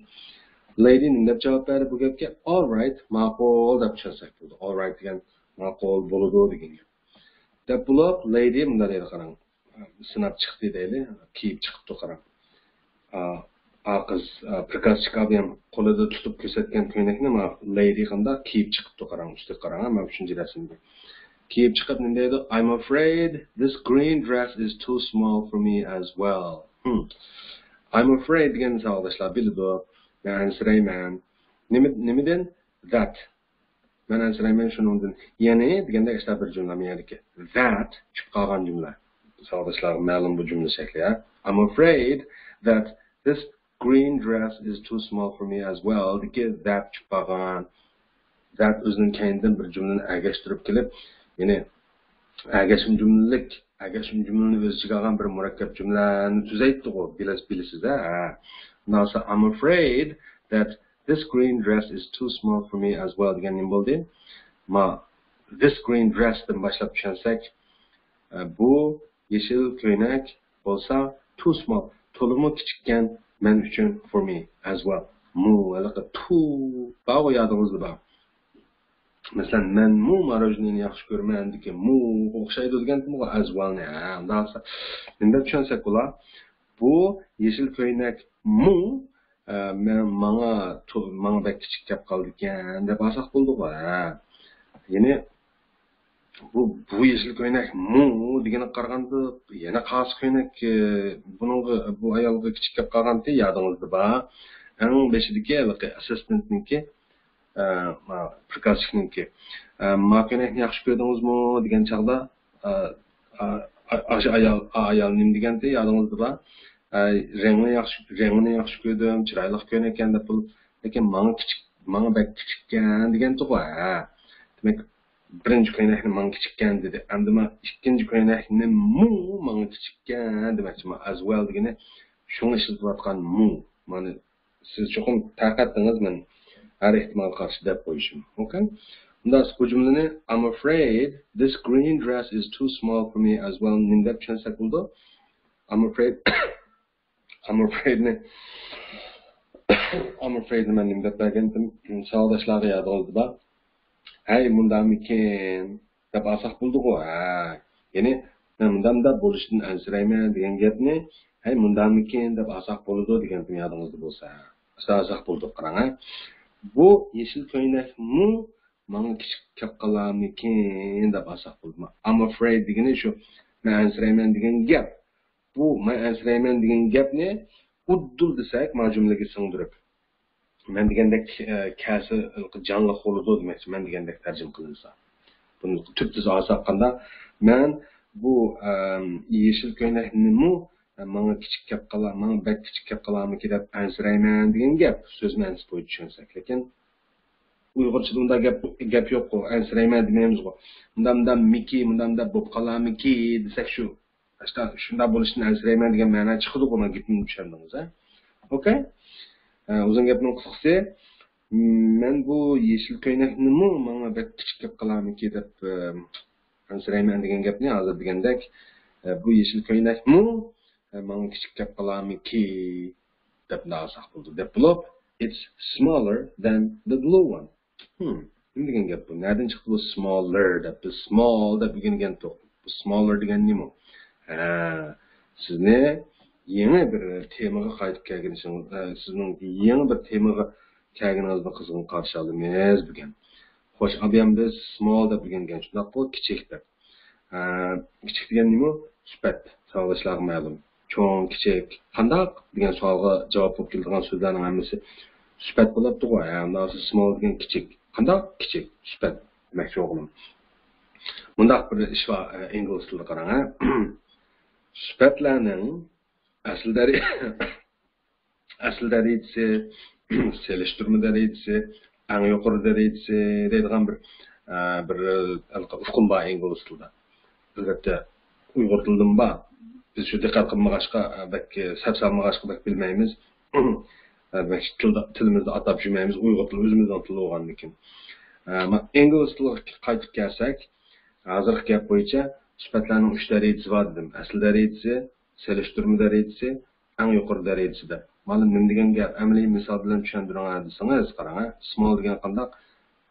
Lady نېمە دەپ جاۋاب بەردى بۇ گەپكە؟ All right، ماقۇل دەپ چۈشەنسەك بولىدۇ. All right دېگەن ماقۇل، بولىدۇ دېگەن گەپ. دەپ بولۇپ، lady مۇنداق دەيدۇ، قاراڭ. سىناپ چىقتى دەيلى، كىيىپ چىقىپتۇ، قاراڭ. ئا، ئا قىز، ئا، پرىكازچىك ئابىيام قولىدا تۇتۇپ كۆرسەتكەن كۆينەكنى ما lady قانداق كىيىپ چىقىپتۇ، قاراڭ، ئۈستىگە قاراڭ، ما ئۈچىنچى رەسىمدە. كىيىپ چىقىپ نېمە دەيدۇ؟ I'm afraid this green dress is too small for me as well. Hmm. I'm afraid دېگەننى ساۋاقداشلار بىلىدۇ. مەن ئەنسىرەيمەن. نېمە، نېمىدىن؟ That. مەن ئەنسىرەيمەن شۇنىڭدىن. يەنى دېگەندەك ئىشلار بىر جۈملە يەنىكى. That چۈشۈپ قالغان جۈملە. ساۋاقداشلارغا مەلۇم بۇ جۈملە شەكلى. I'm afraid that this green dress is too small for me as well. دىكى that چۈشۈپ قالغان. That ئۆزىنىڭ كەينىدىن بىر جۈملىنى ئەگەشتۈرۈپ كېلىپ، يەنى ئەگەشمە جۈملىلىك، ئەگەشمە جۈملىنى ئۆز ئىچىگە ئالغان بىر مۇرەككەپ جۈملىنى تۈزەيتتىغۇ، بىلەس-، بىلىسىز-ھە. Now, so I'm afraid that this green dress is too small for me as well دېگەن نېمە بولدى؟ ما، this green dress دىن باشلاپ چۈشەنسەك، ئە، بۇ يېشىل كۆينەك بولسا too small، تولىمۇ كىچىككەن مەن ئۈچۈن، for me as well. مۇ، ھېلىقى too بارغۇ، يادىڭىزدا بار. مەسىلەن، مەنمۇ ماروژنىنى ياخشى كۆرىمەندىكى مۇغا ئوخشايدۇ دېگەنتىمغۇ as well نى. ھە، ئۇنداق بولسا نېمە دەپ چۈشەنسەك بولا؟ بۇ يېشىل كۆينەك مۇ، ئە، مەن، ماڭا، تو-، ماڭا بەك كىچىك كەپ قالدىكەن دەپ ئالساق بولىدىغۇ. ھە. يەنى بۇ، بۇ يېشىل كۆينەك مۇ دېگىنىگە قارىغاندا يەنە قارىسا كۆينەك، ئە، بۇنىڭغا، بۇ ئايالغا كىچىك كەپ قالغانتى، يادىڭىزدا بار. ئەڭ بېشىدىكى ھېلىقى ئاسسىستېنتنىڭكى ئە، ما، پىركازچىكنىڭكى، ئە، «ما كۆينەكنى ياخشى كۆردىڭىزمۇ؟» دېگەن چاغدا، ئە، ئە، ئە، ئاشۇ ئايال، ئا-، ئايال نېمە دېگەنتى، يادىڭىزدا بار؟ ئە، «رەڭنى ياخشى، رەڭنى ياخشى كۆردۈم، چىرايلىق كۆينەككەن» دەپ بولۇپ، لېكىن «ماڭا كىچىك، ماڭا بەك كىچىككەن» دېگەنتىغۇ، ھە. دېمەك، بىرىنچى كۆينەكنى «ماڭا كىچىككەن» دېدى. ئەمدى ما ئىككىنچى كۆينەكنىمۇ «ماڭا كىچىككەن» دېمەكچى. ما as well دېگىنى شۇڭا ئىشلىتىۋاتقان مۇ. مانا سىز چوقۇم تارقاتتىڭىز، مەن ھەر ئېھتىمالغا قارشى دەپ قويۇشۇم. ئوكەي؟ ئۇنداق بۇ جۈملىنى «I'm afraid this green dress is too small for me as well» نېمە دەپ چۈشەنسەك بولىدۇ؟ I'm afraid، I'm afraid نى، I'm afraid نى مەن نېمە دەپ بەرگەنتىم؟ ساۋاقداشلارغا يادىڭىزدا بار. ھەي، مۇنداقمىكىن؟ دەپ ئالساق بولىدىغۇ. ھە. يەنى، مەن مۇنداق مۇنداق بولۇشىدىن ئەنسىرەيمەن دېگەن گەپنى، ھەي، مۇنداقمىكىن دەپ ئالساق بولىدۇ دېگەنتىم يادىڭىزدا بولسا. ئاشۇنداق ئالساق بولىدۇ، قاراڭ، ھە. بۇ يېشىل كۆينەكمۇ ماڭا كىچىك كەپ قالارمىكىن دەپ ئالساق بولىدۇ. I'm afraid دېگىنى شۇ، مەن ئەنسىرەيمەن دېگەن گەپ. بۇ مەن ئەنسىرەيمەن دېگەن گەپنى ئۇددۇل دېسەك، مانا جۈملىگە سىڭدۈرۈپ. مەن دېگەندەك، ئە، كەلسە جانلىق بولىدۇ دېمەكچى، مەن دېگەندەك تەرجىمە قىلىنسا. بۇنى تۈپتۈز ئالساق قانداق؟ مەن بۇ، ئەم، يېشىل كۆينەكنىمۇ، ئە، ماڭا كىچىك كەپ قالا-، ماڭا بەك كىچىك كەپ قالارمىكىن دەپ ئەنسىرەيمەن دېگەن گەپ، سۆز مەنىسى بويىچە چۈشەنسەك. لېكىن ئۇيغۇرچىدا ئۇنداق گەپ، گەپ يوققۇ، ئەنسىرەيمەن دېمەيمىزغۇ. مۇنداق، مۇنداق مىكى، مۇنداق، مۇنداق بولۇپ قالارمىكى دېسەك شۇ. ئاشتا شۇنداق بولۇشىدىن ئەنسىرەيمەن دېگەن مەنا چىقىدۇ، بۇنىڭ گېپىنى چۈشەندىڭىز، ھە؟ ئوكەي. ئە، ئۇزۇن گەپنىڭ قىسقىسى، مەن بۇ يېشىل كۆينەكنىمۇ ماڭا بەك كىچىك كەپ قالارمىكى دەپ، ئە، ئەنسىرەيمەن دېگەن گەپنى ھازىر دېگەندەك، ئە، بۇ يېشىل كۆينەكمۇ، ئە، ماڭا كىچىك كەپ قالارمىكى دەپ ئالساق بولىدۇ. دەپ بولۇپ، it's smaller than the blue one. Hmm. نېمە دېگەن گەپ بۇ؟ نەدىن چىقتى بۇ smaller دەپ؟ بىز small دەپ ئۆگەنگەنتۇق. بۇ smaller دېگەن نېمە؟ ھە، سىزنى يېڭى بىر تېمىغا قايتىپ كەلگىنىڭىز، ئە، سىزنىڭ يېڭى بىر تېمىغا كەلگىنىڭىزنى قىزغىن قارشى ئالىمىز بۈگۈن. خوش، ئابىيام بىز small دەپ ئۆگەنگەن، شۇنداققۇ؟ كىچىك دەپ. ئە، كىچىك دېگەن نېمە؟ سۈپەت. ساۋاقداشلارغا مەلۇم. چوڭ، كىچىك، قانداق دېگەن سوئالغا جاۋاب بولۇپ كېلىدىغان سۆزلەرنىڭ ھەممىسى سۈپەت بولۇپتىغۇ. ھە، ئۇنداق بولسا small دېگەن كىچىك. قانداق؟ كىچىك. سۈپەت دېمەكچى بولغىنىم. مۇنداق بىر ئىش بار، ئە، ئىنگلىز تىلىدا قاراڭ، ھە. سۈپەتلەرنىڭ ئەسلى دەرىجە، ئەسلى دەرىجىسى، سېلىشتۇرما دەرىجىسى، ئەڭ يۇقىرى دەرىجىسى دەيدىغان بىر، ئە، بىر، ئە، ئۇقۇم بار ئىنگلىز تىلىدا. ئەلۋەتتە، ئۇيغۇر تىلىدىمۇ بار. بىز شۇ دىققەت قىلمىغاچقا، ئە، بەك، ئە، سەپ سالمىغاچقا بەك بىلمەيمىز. ئە، بەك تىلدا، تىلىمىزدا ئاتاپ يۈرمەيمىز، ئۇيغۇر تىلى ئۆزىمىزنىڭ تىلى بولغاندىكىن. ئە، ما-، ئىنگلىز تىلىغا قايتىپ كەلسەك، ھازىرقى گەپ بويىچە سۈپەتلەرنىڭ ئۈچ دەرىجىسى بار دېدىم. ئەسلى دەرىجىسى، سېلىشتۇرما دەرىجىسى، ئەڭ يۇقىرى دەرىجىسى دەپ. مانا نېمە دېگەن گەپ؟ ئەمەلىي مىسال بىلەن چۈشەندۈرۈڭ دېسىڭىز، قاراڭ، ھە. Small دېگەن قانداق؟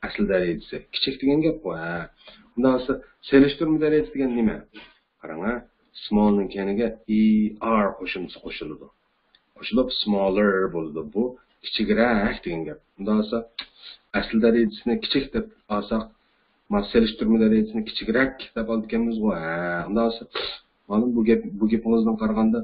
ئەسلى دەرىجىسى. كىچىك دېگەن گەپقۇ، ھە. ئۇنداق بولسا سېلىشتۇرما دەرىجىسى دېگەن نېمە؟ قاراڭ، ھە. Small نىڭ كەينىگە E R قوشۇمچىسى قوشۇلىدۇ. قوشۇلۇپ smaller بولىدۇ. بۇ كىچىكرەك دېگەن گەپ. ئۇنداق بولسا ئەسلى دەرىجىسىنى كىچىك دەپ ئالساق، ما سېلىشتۇرما دەرىجىسىنى كىچىكرەك دەپ ئالىدىكەنمىزغۇ، ھە. ئۇنداق بولسا، مانا بۇ گەپ، بۇ گېپىڭىزدىن قارىغاندا،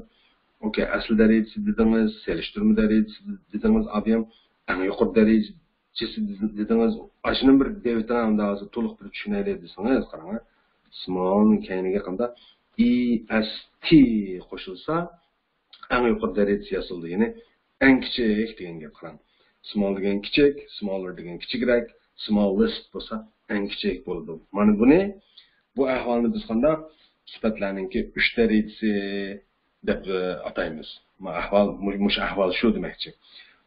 ئوكەي، ئەسلى دەرىجىسى دېدىڭىز، سېلىشتۇرما دەرىجىسى دېدىڭىز، ئابىيام ئەڭ يۇقىرى دەرىجىسى دېدىڭىز. ئاشۇنى بىر دەۋېتىڭ، ئەمدى ھازىر تولۇق بىر چۈشىنەيلى دېسىڭىز، قاراڭ، small نىڭ كەينىگە قانداق، E S T قوشۇلسا، ئەڭ يۇقىرى دەرىجىسى ياسىلىدۇ. يەنى ئەڭ كىچىك دېگەن گەپ، قاراڭ. Small دېگەن كىچىك، smaller دېگەن كىچىكرەك، smallest بولسا ئەڭ كىچىك بولىدۇ. مانا بۇنى، بۇ ئەھۋالنى بىز قانداق، سۈپەتلەرنىڭكى ئۈچ دەرىجىسى دەپ، ئە، ئاتايمىز. ما ئەھۋال، مۇ-، مۇشۇ ئەھۋال شۇ دېمەكچى.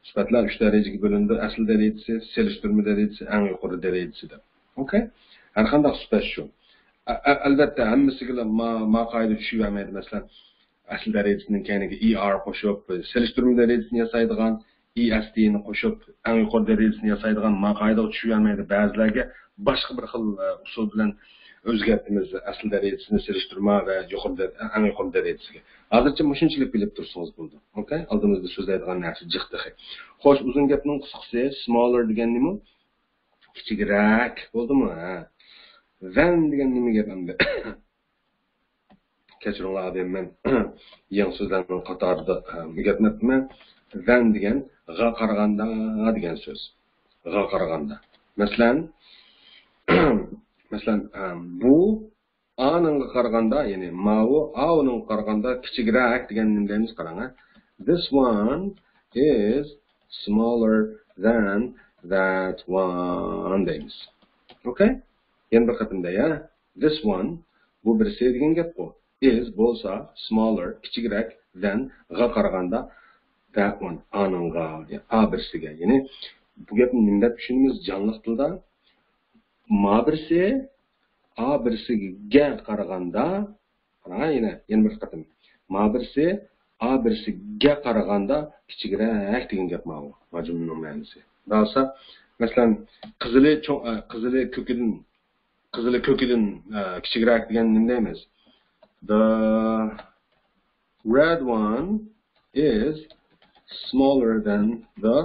سۈپەتلەر ئۈچ دەرىجىگە بۆلۈنىدۇ: ئەسلى دەرىجىسى، سېلىشتۇرما دەرىجىسى، ئەڭ يۇقىرى دەرىجىسى دەپ. ئوكەي؟ ھەر قانداق سۈپەت شۇ. ئە-، ئە-، ئەلۋەتتە، ھەممىسىگىلا ما-، ما قائىدە چۈشۈۋەرمەيدۇ. مەسىلەن، ئەسلى دەرىجىسىنىڭ كەينىگە E R قوشۇپ، سېلىشتۇرما دەرىجىسىنى ياسايدىغان، E S T نى قوشۇپ، ئەڭ يۇقىرى دەرىجىسىنى ياسايدىغان ما قائىدىغا چۈشۈۋەرمەيدۇ. بەزىلەرگە باشقا بىر خىل، ئە، ئۇسۇل بىلەن ئۆزگەرتىمىز ئەسلى دەرىجىسىنى سېلىشتۇرما ۋە يۇقىرى دەر-، ئەڭ يۇقىرى دەرىجىسىگە. ھازىرچە مۇشۇنچىلىك بىلىپ تۇرسىڭىز بولىدۇ. ئوكەي؟ ئالدىمىزدا سۆزلەيدىغان نەرسە جىق تېخى. خوش، ئۇزۇن گەپنىڭ قىسقىسى، smaller دېگەن نېمە؟ كىچىكرەك. بولدىمۇ؟ ھە. Than دېگەن نېمە گەپ ئەمدى؟ كەچۈرۈڭلار، ئادەم، مەن يېڭى سۆزلەرنىڭ قاتارىدا، ئە، ئۆگەتمەپتىمەن. Than دېگەن غا قارىغاندا دېگەن سۆز. غا قارىغاندا. مەسىلەن، مەسىلەن، ئە، بۇ ئانىڭغا قارىغاندا، يەنى ماۋۇ ئاۋۇنىڭغا قارىغاندا كىچىكرەك دېگەن نېمە دەيمىز؟ قاراڭ، ھە. This one is smaller than that one دەيمىز. ئوكەي؟ يەنە بىر قېتىم دەي، ھە. This one، بۇ بىرسى دېگەن گەپقۇ. Is بولسا smaller، كىچىكرەك، than، غا قارىغاندا، that one، ئانىڭغا، يا ئا بىرسىگە. يەنى بۇ گەپنى نېمە دەپ چۈشىنىمىز جانلىق تىلدا؟ ما بىرسى ئا بىرسىگە قارىغاندا، قاراڭ يەنە، يەنە بىر قېتىم. ما بىرسى ئا بىرسىگە قارىغاندا كىچىكرەك دېگەن گەپ ماۋۇ. ما جۈملىنىڭ مەنىسى. دەۋالسا، مەسىلەن، قىزىلى چوڭ، ئە، قىزىلى كۆكىدىن، قىزىلى كۆكىدىن، ئە، كىچىكرەك دېگەن نېمە دەيمىز؟ The red one is smaller than the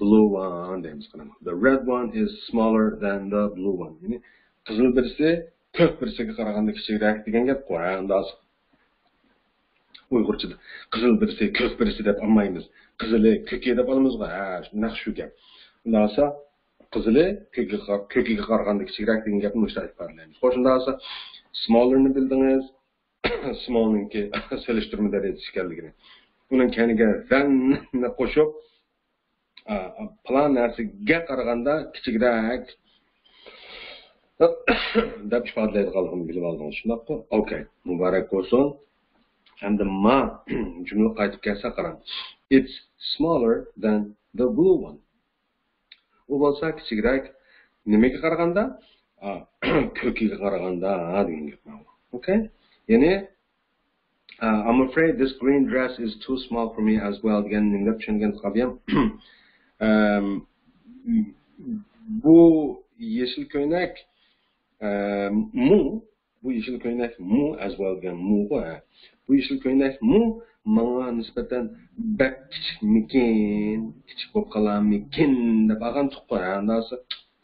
blue one دەيمىز، قاراڭ. The red one is smaller than the blue one. يەنى قىزىل بىرسى كۆك بىرسىگە قارىغاندا كىچىكرەك دېگەن گەپقۇ، ھە، ئۇنداق. ئۇيغۇرچىدا قىزىل بىرسى، كۆك بىرسى دەپ ئالمايمىز. قىزىلى، كۆكى دەپ ئالىمىزغۇ، ھە، نەق شۇ گەپ. ئۇنداق بولسا، قىزىلى كۆكىگە قار-، كۆكىگە قارىغاندا كىچىكرەك دېگەن گەپنى مۇشۇنداق ئىپادىلەيمىز. خوش، ئۇنداق بولسا، smaller نى بىلدىڭىز. Small نىڭكى سېلىشتۇرما دەرىجىسى ئىكەنلىكىنى. ئۇنىڭ كەينىگە than نى قوشۇپ، ئا، پلان نەرسىگە قارىغاندا كىچىكرەك دەپ ئىپادىلەيدىغانلىقىنى بىلىپ ئالدىڭىز، شۇنداققۇ؟ ئوكەي، مۇبارەك بولسۇن. ئەمدى ما جۈملە قايتىپ كەلسە قاراڭ. It's smaller than the blue one. ئۇ بولسا كىچىكرەك. نېمىگە قارىغاندا؟ ئا، كۆكىگە قارىغاندا دېگەن گەپ ماۋۇ. ئوكەي؟ يەنى، ئا، I'm afraid this green dress is too small for me as well دېگەن نېمە دەپ چۈشەنگەن قابىيام؟ ئەم، بۇ يېشىل كۆينەك، ئەم، مۇ بۇ يېشىل كۆينەك مۇ، as well دېگەن مۇغۇ، ھە. بۇ يېشىل كۆينەك مۇ ماڭا نىسبەتەن بەك كىچىكمىكىن، كىچىك بولۇپ قالارمىكىن دەپ ئالغانتۇققۇ، ھە. ئۇنداق بولسا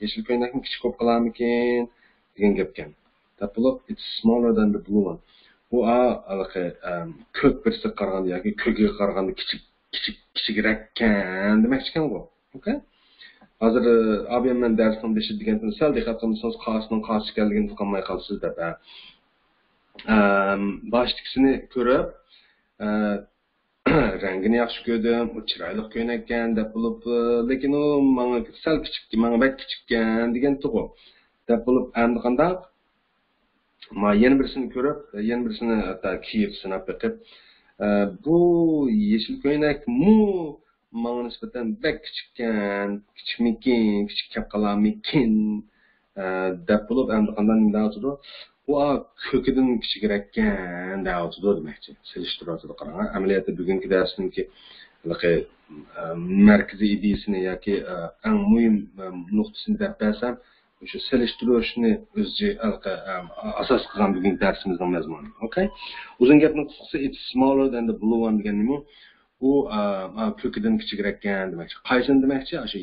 يېشىل كۆينەكمۇ كىچىك بولۇپ قالارمىكىن دېگەن گەپكەن. دەپ بولۇپ، it's smaller than the blue one. بۇ ئا، ھېلىقى، ئەم، كۆك بىرسىگە قارىغاندا ياكى كۆكىگە قارىغاندا كىچىك، كىچىك، كىچىكرەككەن دېمەكچىكەنغۇ. ئوكەي. ھازىر، ئابىيەم مەن دەرسنىڭ بېشىدا دېگەنتىم، سەل دىققەت قىلمىسىڭىز، قاسىنىڭ قاسى ئىكەنلىكىنى تونۇماي قالىسىز دەپ، ھە. ئەم، باشتىكىسىنى كۆرۈپ، ئە، رەڭگىنى ياخشى كۆردۈم، ئۇ چىرايلىق كۆينەككەن دەپ بولۇپ، ئە، لېكىن ئۇ ماڭا سەل كىچىك، ماڭا بەك كىچىككەن دېگەنتىغۇ. دەپ بولۇپ، ئەمدى قانداق؟ ما يەنە بىرسىنى كۆرۈپ، يەنە بىرسىنى ھەتتا كىيىپ سىناپ بېقىپ، ئە، بۇ يېشىل كۆينەكمۇ ماڭا نىسبەتەن بەك كىچىككەن، كىچىكمىكىن، كىچىك كەپ قالارمىكىن، ئە، دەپ بولۇپ، ئەمدى قانداق نېمە دەۋاتىدۇ؟ ئۇ، ئا، كۆكىدىن كىچىكرەككەن دەۋاتىدۇ دېمەكچى. سېلىشتۇرۇۋاتىدۇ، قاراڭ. ئەمەلىيەتتە بۈگۈنكى دەرسنىڭكى ھېلىقى، ئە، مەركىزىي ئىدىيىسىنى ياكى، ئە، ئەڭ مۇھىم، ئە، نۇقتىسىنى دەپ بەرسەم، شۇ سېلىشتۇرۇشنى ئۆزى ھېلىقى، ئە، ئاساس قىلغان بۈگۈنكى دەرسىمىزنىڭ مەزمۇنى. ئوكەي؟ ئۇزۇن گەپنىڭ قىسقىسى، it's smaller than the blue one دېگەن نېمە؟ ئۇ، ئا، ئا، كۆكىدىن كىچىكرەككەن دېمەكچى. قايسىنى دېمەكچى؟ ئاشۇ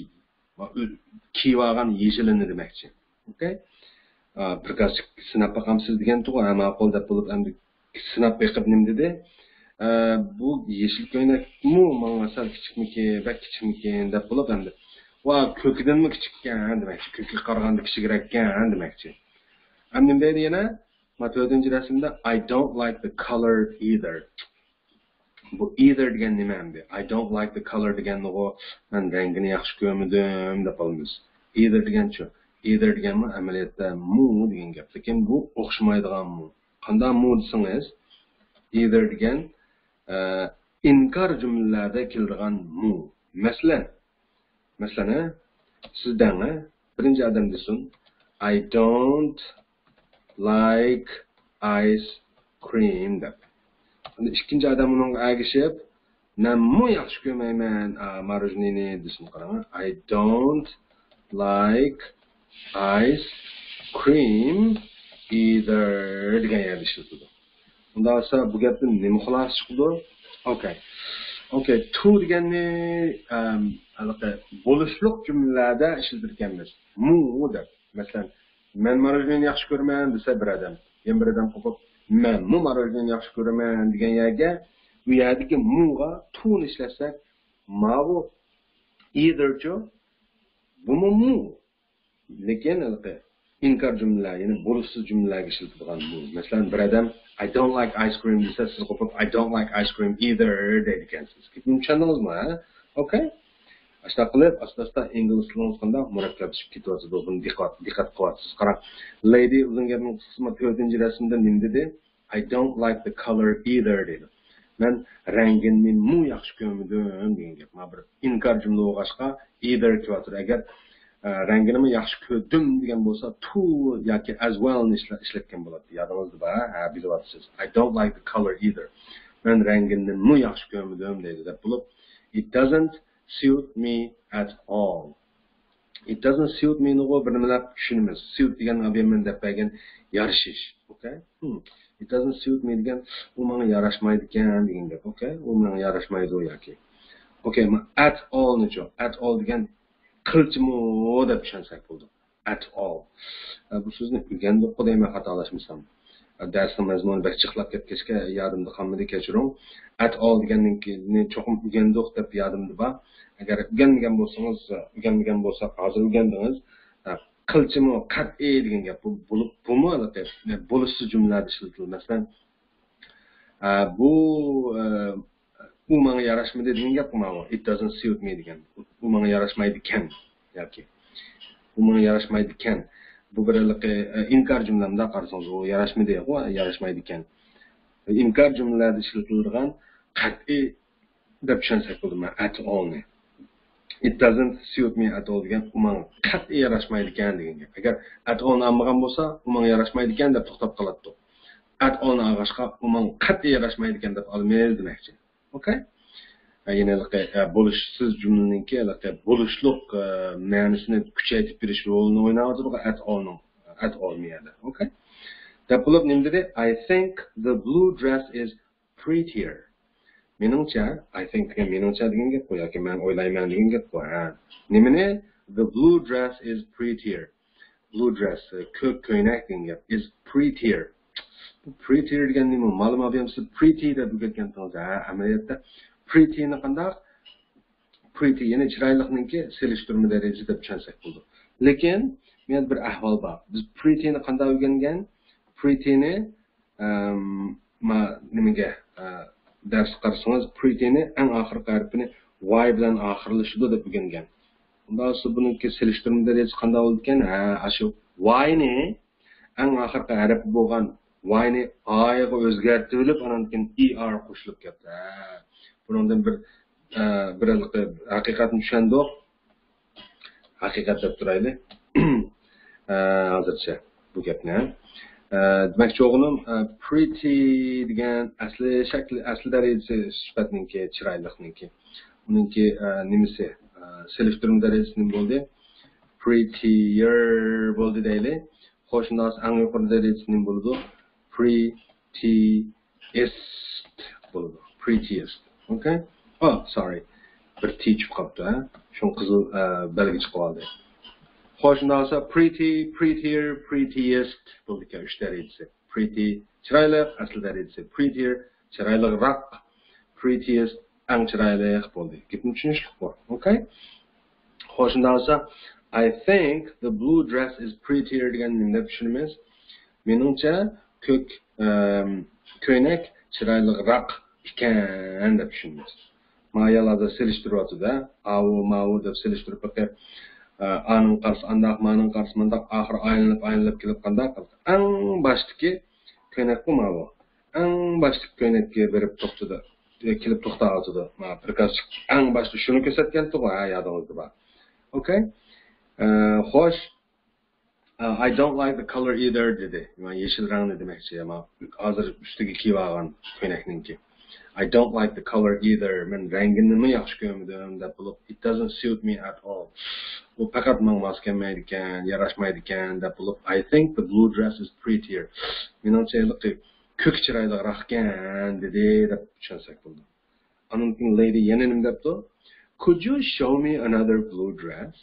كىيىۋالغان يېشىلىنى دېمەكچى. ئوكەي؟ ئا، بىر قانچە سىناپ باقامسىز دېگەنتۇغۇ، ھە، ماقۇل دەپ بولۇپ، ئەمدى سىناپ بېقىپ نېمە دېدى؟ ئە، بۇ يېشىل كۆينەكمۇ ماڭا سەل كىچىكمىكىن، بەك كىچىكمىكىن دەپ بولۇپ ئەمدى. ۋا، كۆكىدىنمۇ كىچىككەن دېمەكچى، كۆكىگە قارىغاندا كىچىكرەككەن دېمەكچى. ئەمدى نېمە دەيدۇ يەنە؟ ما تۆتىنچى رەسىمدە، "I don't like the color either." بۇ either دېگەن نېمە ئەمدى؟ "I don't like the color" دېگەننىغۇ، مەن رەڭگىنى ياخشى كۆرمىدىم دەپ ئالىمىز. Either دېگەنچۇ؟ Either دېگەنمۇ ئەمەلىيەتتە مۇ دېگەن گەپ. لېكىن بۇ ئوخشىمايدىغان مۇ. قانداق مۇ دېسىڭىز، either دېگەن، ئە، ئىنكار جۈملىلەردە كېلىدىغان مۇ. مەسىلەن، مەسىلەن، ھە، سىز دەڭ، ھە، بىرىنچى ئادەم دېسۇن، "I don't like ice cream" دەپ. ئەمدى ئىككىنچى ئادەم ئۇنىڭغا ئەگىشىپ، "مەنمۇ ياخشى كۆرمەيمەن، ئا، ماروژنىنى" دېسۇن. قاراڭ، "I don't like ice cream either" دېگەن يەردە ئىشلىتىدۇ. ئۇنداق بولسا بۇ گەپتىن نېمە خۇلاسە چىقىدۇ؟ ئوكەي. ئوكەي، to دېگەننى، ئەم، ھېلىقى بولۇشلۇق جۈملىلەردە ئىشلىتىدىكەنمىز. مۇ دەپ. مەسىلەن، "مەن ماروژنىنى ياخشى كۆرىمەن" دېسە بىر ئادەم، يەنە بىر ئادەم قوپۇپ، "مەنمۇ ماروژنىنى ياخشى كۆرىمەن" دېگەن يەرگە، ئۇ يەردىكى مۇغا to نى ئىشلەتسەك، ماۋۇ either چۇ، بۇمۇ مۇ. لېكىن ھېلىقى ئىنكار جۈملىلەر، يەنى بولۇشسىز جۈملىلەرگە ئىشلىتىدىغان بۇ. مەسىلەن، بىر ئادەم "I don't like ice cream" دېسە، سىز قوپۇپ "I don't like ice cream either" دەيدىكەنسىز. گېپىمنى چۈشەندىڭىزمۇ، ھە؟ ئوكەي؟ ئاشۇنداق قىلىپ، ئاستا-ئاستا ئىنگلىز تىلىڭىز قانداق مۇرەككەپلىشىپ كېتىۋاتىدۇ. بۇنى دىققەت، دىققەت قىلىۋاتىسىز. قاراڭ، لېيدى ئۇزۇن گەپنىڭ قىسقىسى، تۆتىنچى رەسىمدە نېمە دېدى؟ "I don't like the color either" دېدى. "مەن رەڭگىنىمۇ ياخشى كۆرمىدىم" دېگەن گەپ. مانا بىر ئىنكار جۈملە بولغاچقا، either كېلىۋاتىدۇ. ئەگەر، ئە، "رەڭگىنىمۇ ياخشى كۆردۈم" دېگەن بولسا، to ياكى as well نى ئىشلە-، ئىشلەتكەن بولاتتى. يادىڭىزدا بار، ھە، بىلىۋاتىسىز. "I don't like the color either." "مەن رەڭگىنىمۇ ياخشى كۆرمىدىم" دەيدۇ دەپ بولۇپ، "It doesn't suit me at all." "It doesn't suit me" نىغۇ بىر نېمىلەپ چۈشىنىمىز. Suit دېگەن ئابىيەممەن دەپ بەرگەن يارىشىش. ئوكەي؟ Hmm. "It doesn't suit me" دېگەن ئۇ ماڭا ياراشمايدىكەن دېگەن گەپ. ئوكەي؟ ئۇ ماڭا ياراشمايدۇ ياكى. ئوكەي، ما-، at all نىچۇ؟ At all دېگەن قىلچىمۇ دەپ چۈشەنسەك بولىدۇ. At all. ئە، بۇ سۆزنى ئۆگەندۇققۇ دەيمەن، خاتالاشمىسام. ئە، دەرسنىڭ مەزمۇنى بەك جىقلاپ كەتكەچكە يادىمدا قالمىدى، كەچۈرۈڭ. At all دېگەننىڭكىنى چوقۇم ئۆگەندۇق دەپ يادىمدا بار. ئەگەر ئۆگەنمىگەن بولسىڭىز، ئۆگەنمىگەن بولساق ھازىر ئۆگەندىڭىز. ئە، قىلچىمۇ، قەتئىي دېگەن گەپ. بۇ، بۇ، بۇمۇ ھېلىقى، ئە، بولۇشسىز جۈملىلەردە ئىشلىتىلىدۇ. مەسىلەن، ئە، بۇ، ئە، ئۇ ماڭا ياراشمىدى دېگەن گەپقۇ ماۋۇ. "It doesn't suit me" دېگەن. ئۇ ماڭا ياراشمايدىكەن ياكى. ئۇ ماڭا ياراشمايدىكەن. بۇ بىر ھېلىقى، ئە، ئىنكار جۈملە، مۇنداق قارىسىڭىز، ئۇ ياراشمىدى، ئۇ ياراشمايدىكەن. ئىنكار جۈملىلەردە ئىشلىتىلىدىغان قەتئىي دەپ چۈشەنسەك بولىدۇ، مانا، at all نى. "It doesn't suit me at all" دېگەن، ئۇ ماڭا قەتئىي ياراشمايدىكەن دېگەن گەپ. ئەگەر at all نى ئالمىغان بولسا، ئۇ ماڭا ياراشمايدىكەن دەپ توختاپ قالاتتۇق. At all نى ئالغاچقا، ئۇ ماڭا قەتئىي ياراشمايدىكەن دەپ ئالىمىز دېمەكچى. ئوكەي؟ يەنە ھېلىقى، ئە، بولۇشسىز جۈملىنىڭكى ھېلىقى بولۇشلۇق، ئە، مەنىسىنى كۈچەيتىپ بېرىش رولىنى ئويناۋاتىدۇ at all نىڭ، at all مۇ يەردە. ئوكەي؟ دەپ بولۇپ نېمە دېدى؟ "I think the blue dress is prettier." مېنىڭچە، "I think" دېگەن مېنىڭچە دېگەن گەپقۇ ياكى مەن ئويلايمەن دېگەن گەپقۇ، ھە. نېمىنى؟ "The blue dress is prettier." Blue dress، كۆك كۆينەك دېگەن گەپ. Is prettier. بۇ prettier دېگەن نېمە؟ مالىم ئابىيام سىز pretty دەپ ئۆگەتكەنتىڭىز. ھە، ئەمەلىيەتتە pretty نى قانداق؟ Pretty، يەنى چىرايلىقنىڭكى سېلىشتۇرما دەرىجىسى دەپ چۈشەنسەك بولىدۇ. لېكىن، مەن بىر ئەھۋال بار. بىز pretty نى قانداق ئۆگەنگەن؟ Pretty نى، ئەم، ما، نېمىگە، ئە، دەرس قارىسىڭىز، pretty نى ئەڭ ئاخىرقى ھەرپىنى Y بىلەن ئاخىرلىشىدۇ دەپ ئۆگەنگەن. ئۇنداق بولسا بۇنىڭكى سېلىشتۇرما دەرىجىسى قانداق بولىدىكەن؟ ھە، ئاشۇ Y نى ئەڭ ئاخىرقى ھەرپى بولغان Y نى I غا ئۆزگەرتىۋېلىپ، ئانان كېيىن E R قوشۇلۇپ كەپتۇ. ھە، بۇنىڭدىن بىر، ئە، بىر ھېلىقى ھەقىقەتنى چۈشەندۇق. ھەقىقەت دەپ تۇرايلى. ئە، ھازىرچە بۇ گەپنى. ئە، دېمەكچى بولغىنىم، ئە، pretty دېگەن ئەسلى شەكلى، ئەسلى دەرىجىسى سۈپەتنىڭكى، چىرايلىقنىڭكى. ئۇنىڭكى، ئە، نېمىسى، ئە، سېلىشتۇرما دەرىجىسى نېمە بولدى؟ Prettier بولدى دەيلى. خوش، شۇنداق ئەڭ يۇقىرى دەرىجىسى نېمە بولىدۇ؟ Prettiest بولىدۇ. Prettiest. ئوكەي؟ ئو، سوررى. بىر T چۈشۈپ قاپتۇ، ھە؟ شۇڭا قىزىل، ئە، بەلگە چىقىۋالدى. خوش، شۇنداق بولسا pretty، prettier، prettiest بولىدىكەن، ئۈچ دەرىجىسى. Pretty، چىرايلىق، ئەسلى دەرىجىسى. Prettier، چىرايلىقراق، prettiest، ئەڭ چىرايلىق بولدى. گېپىم چۈشىنىشلىكقۇ. ئوكەي؟ خوش، شۇنداق بولسا، I think the blue dress is prettier دېگەن نېمە دەپ چۈشىنىمىز؟ مېنىڭچە كۆك، ئەم، كۆينەك چىرايلىقراق ئىكەن دەپ چۈشىنىمىز. مايال ھازىر سېلىشتۇرۇۋاتىدۇ. ئاۋۇ، ماۋۇ دەپ سېلىشتۇرۇپ بېقىپ، ئە، ئانىڭ قارىسى ئانداق، مانىڭ قارىسى مانداق، ئاخىرى ئايلىنىپ، ئايلىنىپ كېلىپ قانداق قىلدى؟ ئەڭ باشتىكى كۆينەكمۇ ماۋۇ. ئەڭ باشتىكى كۆينەككە بېرىپ توختىدى. ئە، كېلىپ توختاۋاتىدۇ. ما، پرىكازچىق ئەڭ باشتا شۇنى كۆرسەتكەنتىغۇ، ھە، يادىڭىزدا بار. ئوكەي. ئە، خوش. ئە، I don't like the color either دېدى. ما، يېشىل رەڭنى دېمەكچى. ما، ھازىر ئۈستىگە كىيىۋالغان كۆينەكنىڭكى. I don't like the color either. مەن رەڭگىنىمۇ ياخشى كۆرمىدىم دەپ بولۇپ، it doesn't suit me at all. ئۇ پەقەت ماڭا ماس كەلمەيدىكەن، ياراشمايدىكەن دەپ بولۇپ، I think the blue dress is prettier. مېنىڭچە ھېلىقى كۆك چىرايلىقراقكەن دېدى دەپ چۈشەنسەك بولىدۇ. ئاندىن كېيىن lady يەنە نېمە دەپتۇ؟ Could you show me another blue dress?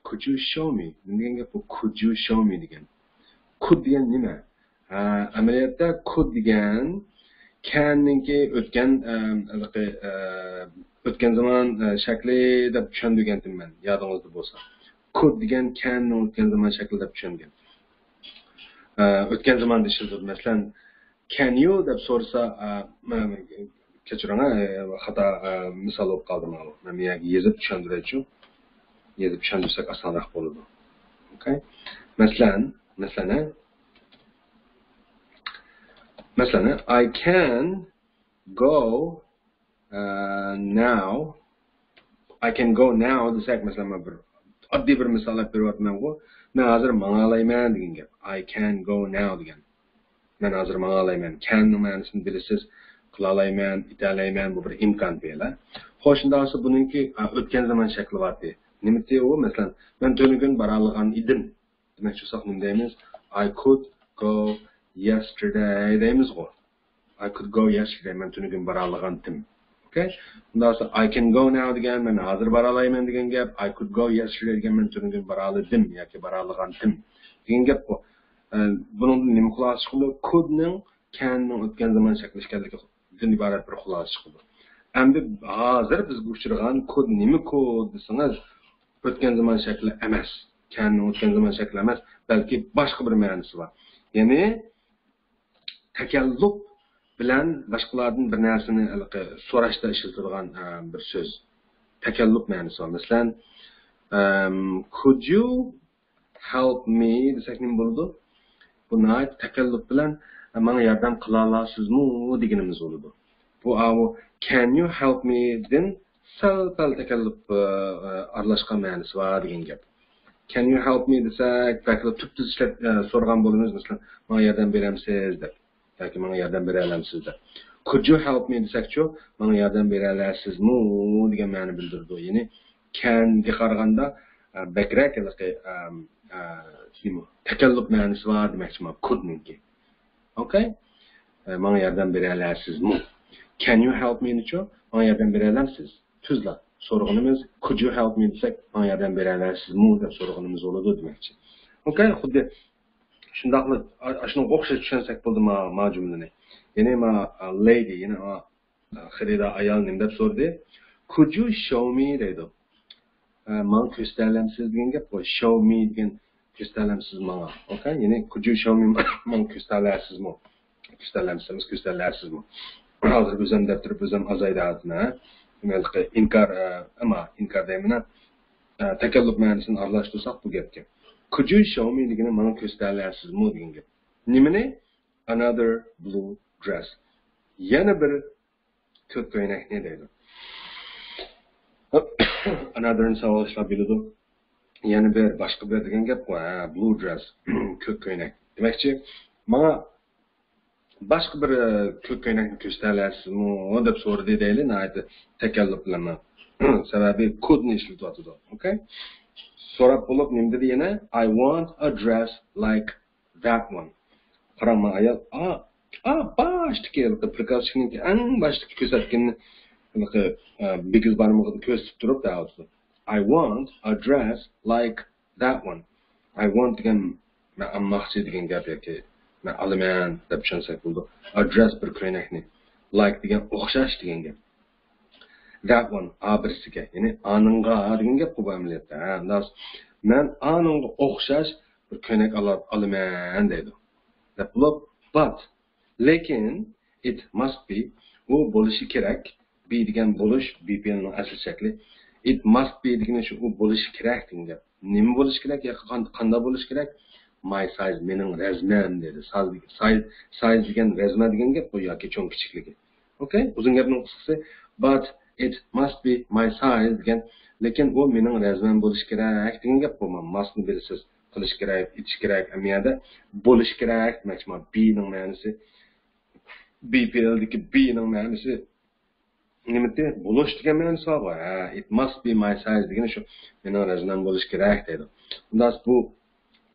Could you show me؟ نېمە دېگەن گەپ بۇ؟ Could you show me دېگەن. Could دېگەن نېمە؟ ھە، ئەمەلىيەتتە could دېگەن can نىڭكى ئۆتكەن، ئەم، ھېلىقى، ئە، ئۆتكەن زامان، ئە، شەكلى دەپ چۈشەندۈرگەنتىم مەن، يادىڭىزدا بولسا. Could دېگەن can نىڭ ئۆتكەن زامان شەكلى دەپ چۈشەنگەن. ئە، ئۆتكەن زاماندا ئىشلىتىلىدۇ. مەسىلەن، can you دەپ سورىسا، ئە، مە-، كەچۈرۈڭ، ئە، خاتا، ئە، مىسال بولۇپ قالدى ماۋۇ. مەن بۇ يەرگە يېزىپ چۈشەندۈرەيچۇ. يېزىپ چۈشەندۈرسەك ئاسانراق بولىدۇ. ئوكەي. مەسىلەن، مەسىلەن، ئە، مەسىلەن، ئە، I can go، ئە، now. I can go now دېسەك، مەسىلەن، مەن بىر ئاددىي بىر مىسال ئېلىپ بېرىۋاتىمەنغۇ. مەن ھازىر ماڭالايمەن دېگەن گەپ. I can go now دېگەن. مەن ھازىر ماڭالايمەن. كەننىڭ مەنىسىنى بىلىسىز. قىلالايمەن، ئېتەلەيمەن، بۇ بىر ئىمكان پېئىل. خوش، شۇنداق بولسا بۇنىڭكى، ئا، ئۆتكەن زامان شەكلى بارتى. نېمىتى ئۇ؟ مەسىلەن، مەن تۈنۈگۈن بارالاغان ئىدىم دېمەكچى بولساق نېمە دەيمىز؟ I could go yesterday دەيمىزغۇ. I could go yesterday، مەن تۈنۈگۈن بارالاغانتىم. ئوكەي؟ ئۇنداق بولسا I can go now دېگەن، مەن ھازىر بارالايمەن دېگەن گەپ. I could go yesterday دېگەن، مەن تۈنۈگۈن بارالىدىم ياكى بارالاغانتىم دېگەن گەپقۇ. ئە، بۇنىڭدىن نېمە خۇلاسە چىقىدۇ؟ Could نىڭ can نىڭ ئۆتكەن زامان شەكلى ئىكەنلىكىدىن ئىبارەت بىر خۇلاسە چىقىدۇ. ئەمدى ھازىر بىزگە ئۇچرىغان could نېمە could دېسىڭىز، ئۆتكەن زامان شەكلى ئەمەس. Can نىڭ ئۆتكەن زامان شەكلى ئەمەس، بەلكى باشقا بىر مەنىسى بار. يەنى تەكەللۇپ بىلەن باشقىلاردىن بىر نەرسىنى ھېلىقى سوراشتا ئىشلىتىدىغان، ئە، بىر سۆز. تەكەللۇپ مەنىسى بار. مەسىلەن، ئەم، could you help me دېسەك نېمە بولىدۇ؟ بۇ ناھايىتى تەكەللۇپ بىلەن، ئە، ماڭا ياردەم قىلالارسىزمۇ دېگىنىمىز بولىدۇ. بۇ ئاۋۇ can you help me دىن سەل-پەل تەكەللۇپ، ئە، ئارىلاشقان مەنىسى بار دېگەن گەپ. Can you help me دېسەك، بەلكى تۈپتۈز ئىشلەپ، ئە، سورىغان بولىمىز، مەسىلەن، ماڭا ياردەم بېرەمسىز دەپ ياكى ماڭا ياردەم بېرەلەمسىز دەپ. Could you help me دېسەكچۇ، ماڭا ياردەم بېرەلەرسىزمۇ دېگەن مەنە بىلدۈرىدۇ. يەنى can گە قارىغاندا، ئە، بەكرەك ھېلىقى، ئەم، ئە، نېمە، تەكەللۇپ مەنىسى بار دېمەكچىمەن could نىڭكى. ئوكەي؟ ئە، ماڭا ياردەم بېرەلەرسىزمۇ؟ Can you help me نىچۇ؟ ماڭا ياردەم بېرەلەمسىز؟ تۈزلا. سورىغىنىمىز could you help me دېسەك، ماڭا ياردەم بېرەلەرسىزمۇ دەپ سورىغىنىمىز بولىدۇ دېمەكچى. ئوكەي؟ خۇددى شۇنداقلا ئا-، ئاشۇنىڭغا ئوخشاش چۈشەنسەك بولدى ما، ما جۈملىنى. يەنى ما، ئا، lady، يەنى ما، ئا، خېرىدار ئايال نېمە دەپ سورىدى؟ Could you show me دەيدۇ. ئە، ماڭا كۆرسىتەلەمسىز دېگەن گەپ بۇ. Show me دېگەن كۆرسىتەلەمسىز ماڭا. ئوكەي؟ يەنى could you show me ماڭا كۆرسىتەلەرسىزمۇ؟ كۆرسىتەلەمسىز، كۆرسىتەلەرسىزمۇ؟ ھازىر ئۆزۈم دەپ تۇرۇپ ئۆزۈم ئازايدى ھازىر، ھە؟ ھېلىقى ئىنكار، ئە، ئەمما ئىنكار دەيمەن، ھە؟ ئە، تەكەللۇپ مەنىسىنى ئارىلاشتۇرساق بۇ گەپكە. Could you show me دېگىنى ماڭا كۆرسىتەلەرسىزمۇ دېگەن گەپ. نېمىنى؟ Another blue dress. يەنە بىر كۆك كۆينەكنى دەيدۇ. Another نى ساۋاقداشلار بىلىدۇ. يەنە بىر، باشقا بىر دېگەن گەپقۇ. ھە، blue dress، كۆك كۆينەك. دېمەكچى، ماڭا باشقا بىر، ئە، كۆك كۆينەكنى كۆرسىتەلەيسىزمۇ دەپ سورىدى دەيلى، ناھايىتى تەكەللۇپ بىلەن. سەۋەبى could نى ئىشلىتىۋاتىدۇ. ئوكەي؟ سوراپ بولۇپ نېمە دېدى يەنە؟ I want a dress like that one. قاراڭ، ما ئايال، ئا، ئا، باشتىكى، ھېلىقى پرىكازچىكنىڭكى ئەڭ باشتىكى كۆرسەتكىنىنى، ھېلىقى، ئە، بىگىز بارمىقىدا كۆرسىتىپ تۇرۇپ دەۋاتىدۇ. I want a dress like that one. I want دېگەن مەن ئالماقچى دېگەن گەپ ياكى مەن ئالىمەن دەپ چۈشەنسەك بولىدۇ. A dress بىر كۆينەكنى. Like دېگەن ئوخشاش دېگەن گەپ. That one، ئا بىرسىگە، يەنى ئانىڭغا دېگەن گەپقۇ بۇ ئەمەلىيەتتە. ھە، مەن ئانىڭغا ئوخشاش بىر كۆينەك ئالا-، ئالىمەن دەيدۇ. دەپ بولۇپ، but، لېكىن، it must be، ئۇ بولۇشى كېرەك. Be دېگەن بولۇش، be پېئىلنىڭ ئەسلى شەكلى. It must be دېگىنى شۇ، ئۇ بولۇشى كېرەك دېگەن گەپ. نېمە بولۇشى كېرەك ياكى قان-، قانداق بولۇشى كېرەك؟ My size، مېنىڭ رەزمەم دېدى. Size، size، size دېگەن رەزمە دېگەن گەپ بۇ ياكى چوڭ كىچىكلىكى. ئوكەي، ئۇزۇن گەپنىڭ قىسقىسى، but it must be my size دېگەن، لېكىن ئۇ مېنىڭ رەزمەم بولۇشى كېرەك دېگەن گەپ بۇ. ماستنى بىلىسىز، قىلىش كېرەك، ئېتىش كېرەك، ئەمما يەردە بولۇشى كېرەك دېمەكچى. Be نىڭ مەنىسى، be پېئىلدىكى be نىڭ مەنىسى نېمىتى؟ بولۇش دېگەن مەنىسى بارغۇ. ھە، it must be my size دېگىنى شۇ، مېنىڭ رەزمەم بولۇشى كېرەك دەيدۇ. ئۇنداق بۇ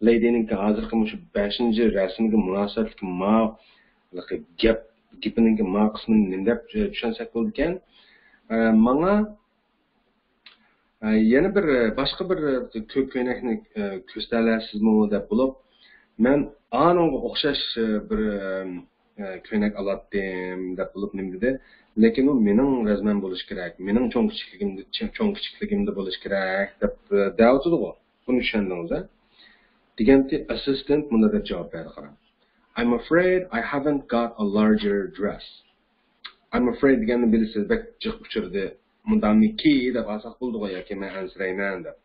لەيدىنىڭكى ھازىرقى مۇشۇ بەشىنچى رەسىمگە مۇناسىۋەتلىك ما، گەپ، گېپىنىڭكى ما قىسمىنى نېمە دەپ چۈشەنسەك بولىدىكەن؟ ئە، ماڭا، ئە، يەنە بىر، باشقا بىر كۆ-، كۆينەكنى، ئە، كۆرسىتەلەيسىزمۇ دەپ بولۇپ، مەن ئانىڭغا ئوخشاش، ئە، بىر، ئە، ئە، كۆينەك ئالاتتىم دەپ بولۇپ نېمە دېدى؟ لېكىن ئۇ مېنىڭ رەزمەم بولۇشى كېرەك، مېنىڭ چوڭ كىچىكلىكىمدە، چوڭ كىچىكلىكىمدە بولۇشى كېرەك دەپ، ئە، دەۋاتىدىغۇ. بۇنى چۈشەندىڭىز، ھە؟ دېگەنتى ئاسسىستېنت مۇنداق دەپ جاۋاب بەردى، قاراڭ. I'm afraid I haven't got a larger dress. I'm afraid دېگەننى بىلىسىز، بەك جىق ئۇچرىدى. مۇنداقمىكى دەپ ئالساق بولىدىغۇ ياكى مەن ئەنسىرەيمەن دەپ.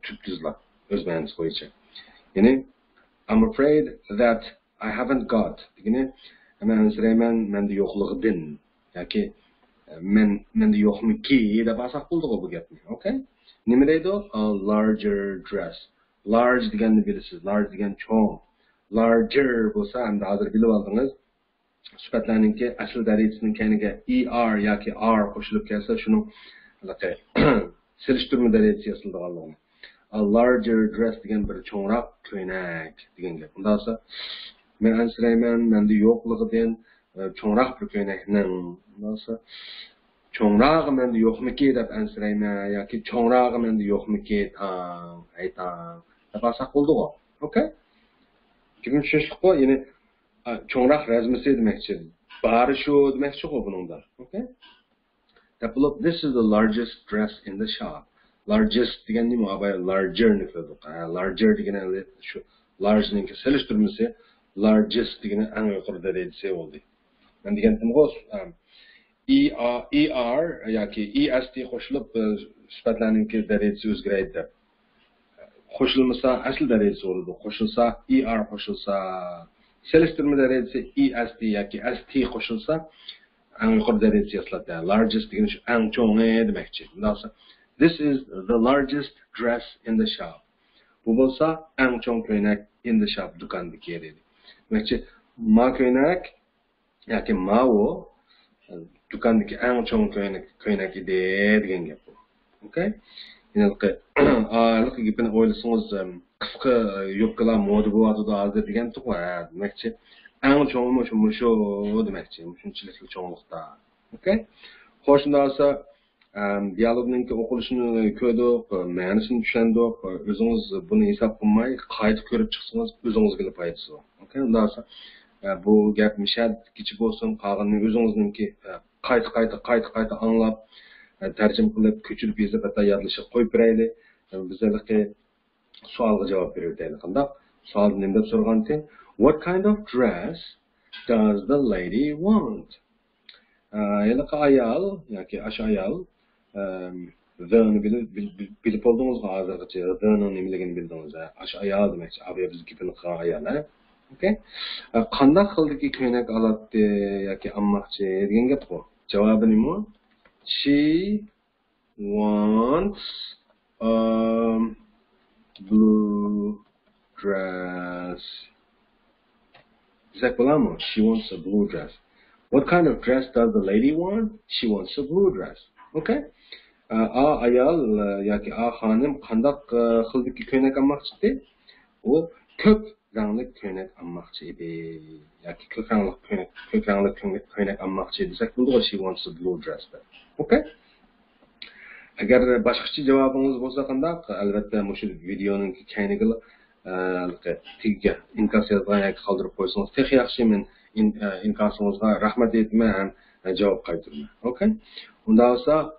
تۈپتۈزلا، ئۆز مەنىسى بويىچە. يەنى، I'm afraid that I haven't got دېگىنى، مەن ئەنسىرەيمەن، مەندە يوقلۇقىدىن. ياكى، مەن، مەندە يوقمىكى دەپ ئالساق بولىدىغۇ بۇ گەپنى. ئوكەي؟ نېمە دەيدۇ؟ A larger dress. Large دېگەننى بىلىسىز. Large دېگەن چوڭ. Larger بولسا، ئەمدى ھازىر بىلىۋالدىڭىز. سۈپەتلەرنىڭكى ئەسلى دەرىجىسىنىڭ كەينىگە ئى ئار ياكى ئار قوشۇلۇپ كەلسە، شۇنىڭ ھېلىقى سېلىشتۇرما دەرىجىسى ياسىلىدىغانلىقىنى. A larger dress دېگەن بىر چوڭراق كۆينەك دېگەن گەپ. ئۇنداق بولسا، مەن ئەنسىرەيمەن، مەندە يوقلۇقىدىن، ئە، چوڭراق بىر كۆينەكنىڭ. ئۇنداق بولسا، چوڭراغى مەندە يوقمىكى دەپ ئەنسىرەيمەن ياكى چوڭراغى مەندە يوقمىكى، تاڭ، ھەي تاڭ دەپ ئالساق بولىدىغۇ. ئوكەي؟ گېپىم چۈشىنىشلىكقۇ؟ يەنى، ئا، چوڭراق رەزمىسى دېمەكچى. بارى شۇ دېمەكچىغۇ بۇنىڭدا. ئوكەي؟ دەپ بولۇپ، this is the largest dress in the shop. Largest دېگەن نېمە؟ ئاباي larger نى كۆردۇق. ھە، larger دېگىنى شۇ large نىڭكى سېلىشتۇرمىسى، largest دېگىنى ئەڭ يۇقىرى دەرىجىسى بولدى. مەن دېگەنتىمغۇ، ئە، ئى ئار، ئى ئار ياكى ئى ئەس تى قوشۇلۇپ، ئە، سۈپەتلەرنىڭكى دەرىجىسى ئۆزگىرەيدۇ دەپ. قوشۇلمىسا، ئەسلى دەرىجىسى بولىدۇ. قوشۇلسا، ئى ئار قوشۇلسا، سېلىشتۇرما دەرىجىسى ئى ئەس تى ياكى ئەس تى قوشۇلسا، ئەڭ يۇقىرى دەرىجىسى ياسىلاتتى. Largest دېگىنى شۇ ئەڭ چوڭى دېمەكچى. مۇنداق بولسا، this is the largest dress in the shop. بۇ بولسا ئەڭ چوڭ كۆينەك in the shop، دۇكاندىكى دېدى. دېمەكچى، ما كۆينەك ياكى ماۋۇ، ئە، دۇكاندىكى ئەڭ چوڭ كۆينەك، كۆينەك ئىدى دېگەن گەپ بۇ. ئوكەي؟ ھېلىقى، ھېلىقى گېپىنى ئويلىسىڭىز، ئەم، قىسقا، ئە، يوپكىلار مودا بولۇۋاتىدۇ ھازىر دېگەنتۇققۇ، ھە، دېمەكچى. ئەڭ چوڭى مۇشۇ، مۇشۇ دېمەكچى. مۇشۇنچىلىكلا چوڭلۇقتا. ئوكەي؟ خوش، شۇنداق بولسا، ئەم، دىيالوگنىڭكى ئوقۇلۇشىنى كۆردۇق، مەنىسىنى چۈشەندۇق. ئۆزىڭىز بۇنى ھېساب قىلماي، قايتا كۆرۈپ چىقسىڭىز، ئۆزىڭىزگىلا پايدىسى بار. ئوكەي، ئۇنداق بولسا، ئە، بۇ گەپ مىشەدىكىچە بولسۇن، قالغىنىنى ئۆزىڭىزنىڭكى، ئە، قايتا، قايتا، قايتا، قايتا ئاڭلاپ، ئە، تەرجىمە قىلىپ، كۆچۈرۈپ يېزىپ، ھەتتا يادلىشىپ قويۇپ بېرەيلى. ئە، بىز ھېلىقى سوئالغا جاۋاب بېرىۋېتەيلى. قانداق؟ سوئالدا نېمە دەپ سورىغانتى؟ What kind of dress does the lady want? ئە، ھېلىقى ئايال ياكى ئاشۇ ئايال، ئەم، the نى بىلىپ، بىل-، بىل-، بىلىپ بولدىڭىزغۇ ھازىرغىچە، the نىڭ نېمىلىكىنى بىلدىڭىز، ھە؟ ئاشۇ ئايال دېمەكچى، ئابايا بىز گېپىنى قىلغان ئايال، ھە؟ ئوكەي؟ ئە، قانداق خىلدىكى كۆينەك ئالاتتى ياكى ئالماقچى دېگەن گەپقۇ. جاۋابى نېمە؟ She wants a blue dress. دېسەك بولامۇ؟ She wants a blue dress. What kind of dress does the lady want? She wants a blue dress. ئوكەي؟ ئا، ئا ئايال، ئە، ياكى ئا خانىم قانداق، ئە، خىلدىكى كۆينەك ئالماقچىدى؟ ئۇ كۆك رەڭلىك كۆينەك ئالماقچى ئىدى. ياكى كۆك رەڭلىك كۆينەك، كۆك رەڭلىك كۆينەك، كۆينەك ئالماقچى دېسەك بولىدىغۇ، she wants a blue dress دەپ. ئوكەي؟ ئەگەر باشقىچە جاۋابىڭىز بولسا قانداق؟ ئەلۋەتتە، مۇشۇ ۋىدېئونىڭ كەينىگىلا، ئە، تېگىگە ئىنكاس يازغان ياكى قالدۇرۇپ قويسىڭىز تېخى ياخشى. مەن ئىن-، ئە، ئىنكاسىڭىزغا رەھمەت ئېيتىمەن ھەم، ئە، جاۋاب قايتۇرىمەن. ئوكەي؟ ئۇنداق بولسا،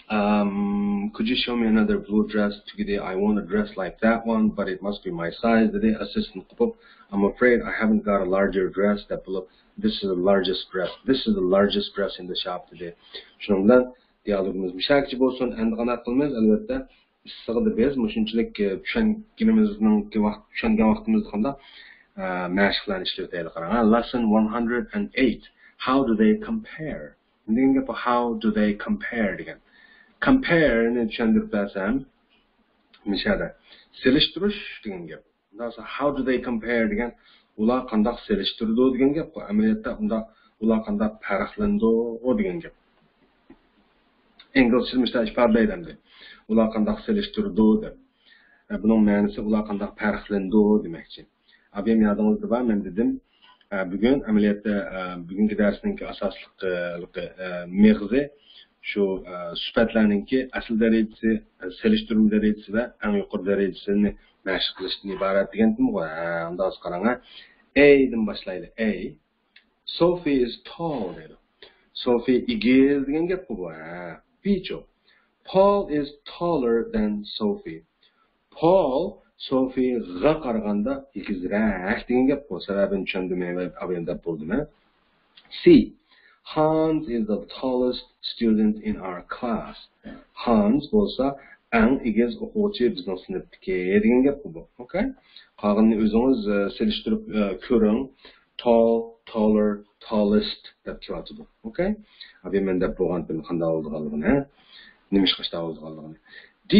um, could you show me another blue dress? تۈگىدى. I want a dress like that one, but it must be my size. دېدى. Assistant قوپۇپ, I'm afraid I haven't got a larger dress دەپ بولۇپ, this is the largest dress. This is the largest dress in the shop دېدى. شۇنىڭ بىلەن دىيالوگىمىز مۇشۇ يەرگىچە بولسۇن. ئەمدى قانداق قىلىمىز؟ ئەلۋەتتە، ئىسسىغىدا بىز مۇشۇنچىلىك، ئە، چۈشەنگىنىمىزنىڭكى ۋاقىت، چۈشەنگەن ۋاقتىمىزدا قانداق، ئە، مەشىقلەرنى ئىشلىۋېتەيلى. قاراڭ، lesson one hundred and eight. How do they compare? دېگەن گەپ، how do they compare دېگەن. Compare نى چۈشەندۈرۈپ بەرسەم، مۇشۇ يەردە سېلىشتۇرۇش دېگەن گەپ. ئۇنداق بولسا، how do they compare دېگەن، ئۇلار قانداق سېلىشتۇرىدۇ دېگەن گەپ. بۇ ئەمەلىيەتتە ئۇنداق، ئۇلار قانداق پەرقلىنىدۇ دېگەن گەپ. ئىنگلىزچە مۇشۇنداق ئىپادىلەيدۇ ئەمدى. ئۇلار قانداق سېلىشتۇرىدۇ دەپ. ئە، بۇنىڭ مەنىسى ئۇلار قانداق پەرقلىنىدۇ دېمەكچى. ئابىيەم يادىڭىزدا بار، مەن دېدىم، ئە، بۈگۈن ئەمەلىيەتتە، ئە، بۈگۈنكى دەرسنىڭكى ئاساسلىق، ئە، ھېلىقى، ئە، مېغىزى شۇ، ئە، سۈپەتلەرنىڭكى ئەسلى دەرىجىسى، ئە، سېلىشتۇرما دەرىجىسى ۋە ئەڭ يۇقىرى دەرىجىسىنى مەشىق قىلىشتىن ئىبارەت دېگەنتىمغۇ. ھە، ئۇنداق بولسا قاراڭ، ھە. A دىن باشلايلى. A. Sophie is tall دەيدۇ. Sophie ئېگىز دېگەن گەپقۇ بۇ. ھە، بىچۇ. Paul is taller than Sophie. Paul سوفىغا قارىغاندا ئېگىزرەك دېگەن گەپقۇ. سەۋەبىنى چۈشەندىمەن ۋە ئابىيەم دەپ بولدىمەن. C. Hans is the tallest student in our class. Hans بولسا ئەڭ ئېگىز ئوقۇغۇچى بىزنىڭ سىنىپتىكى دېگەن گەپقۇ بۇ. ئوكەي؟ قالغىنىنى ئۆزىڭىز، ئە، سېلىشتۇرۇپ، ئە، كۆرۈڭ. Tall, taller, tallest دەپ كېلىۋاتىدۇ. ئوكەي؟ ئابىيەم مەن دەپ بولغانتىم قانداق بولىدىغانلىقىنى، ھە؟ نېمىشقا شۇنداق بولىدىغانلىقىنى. D,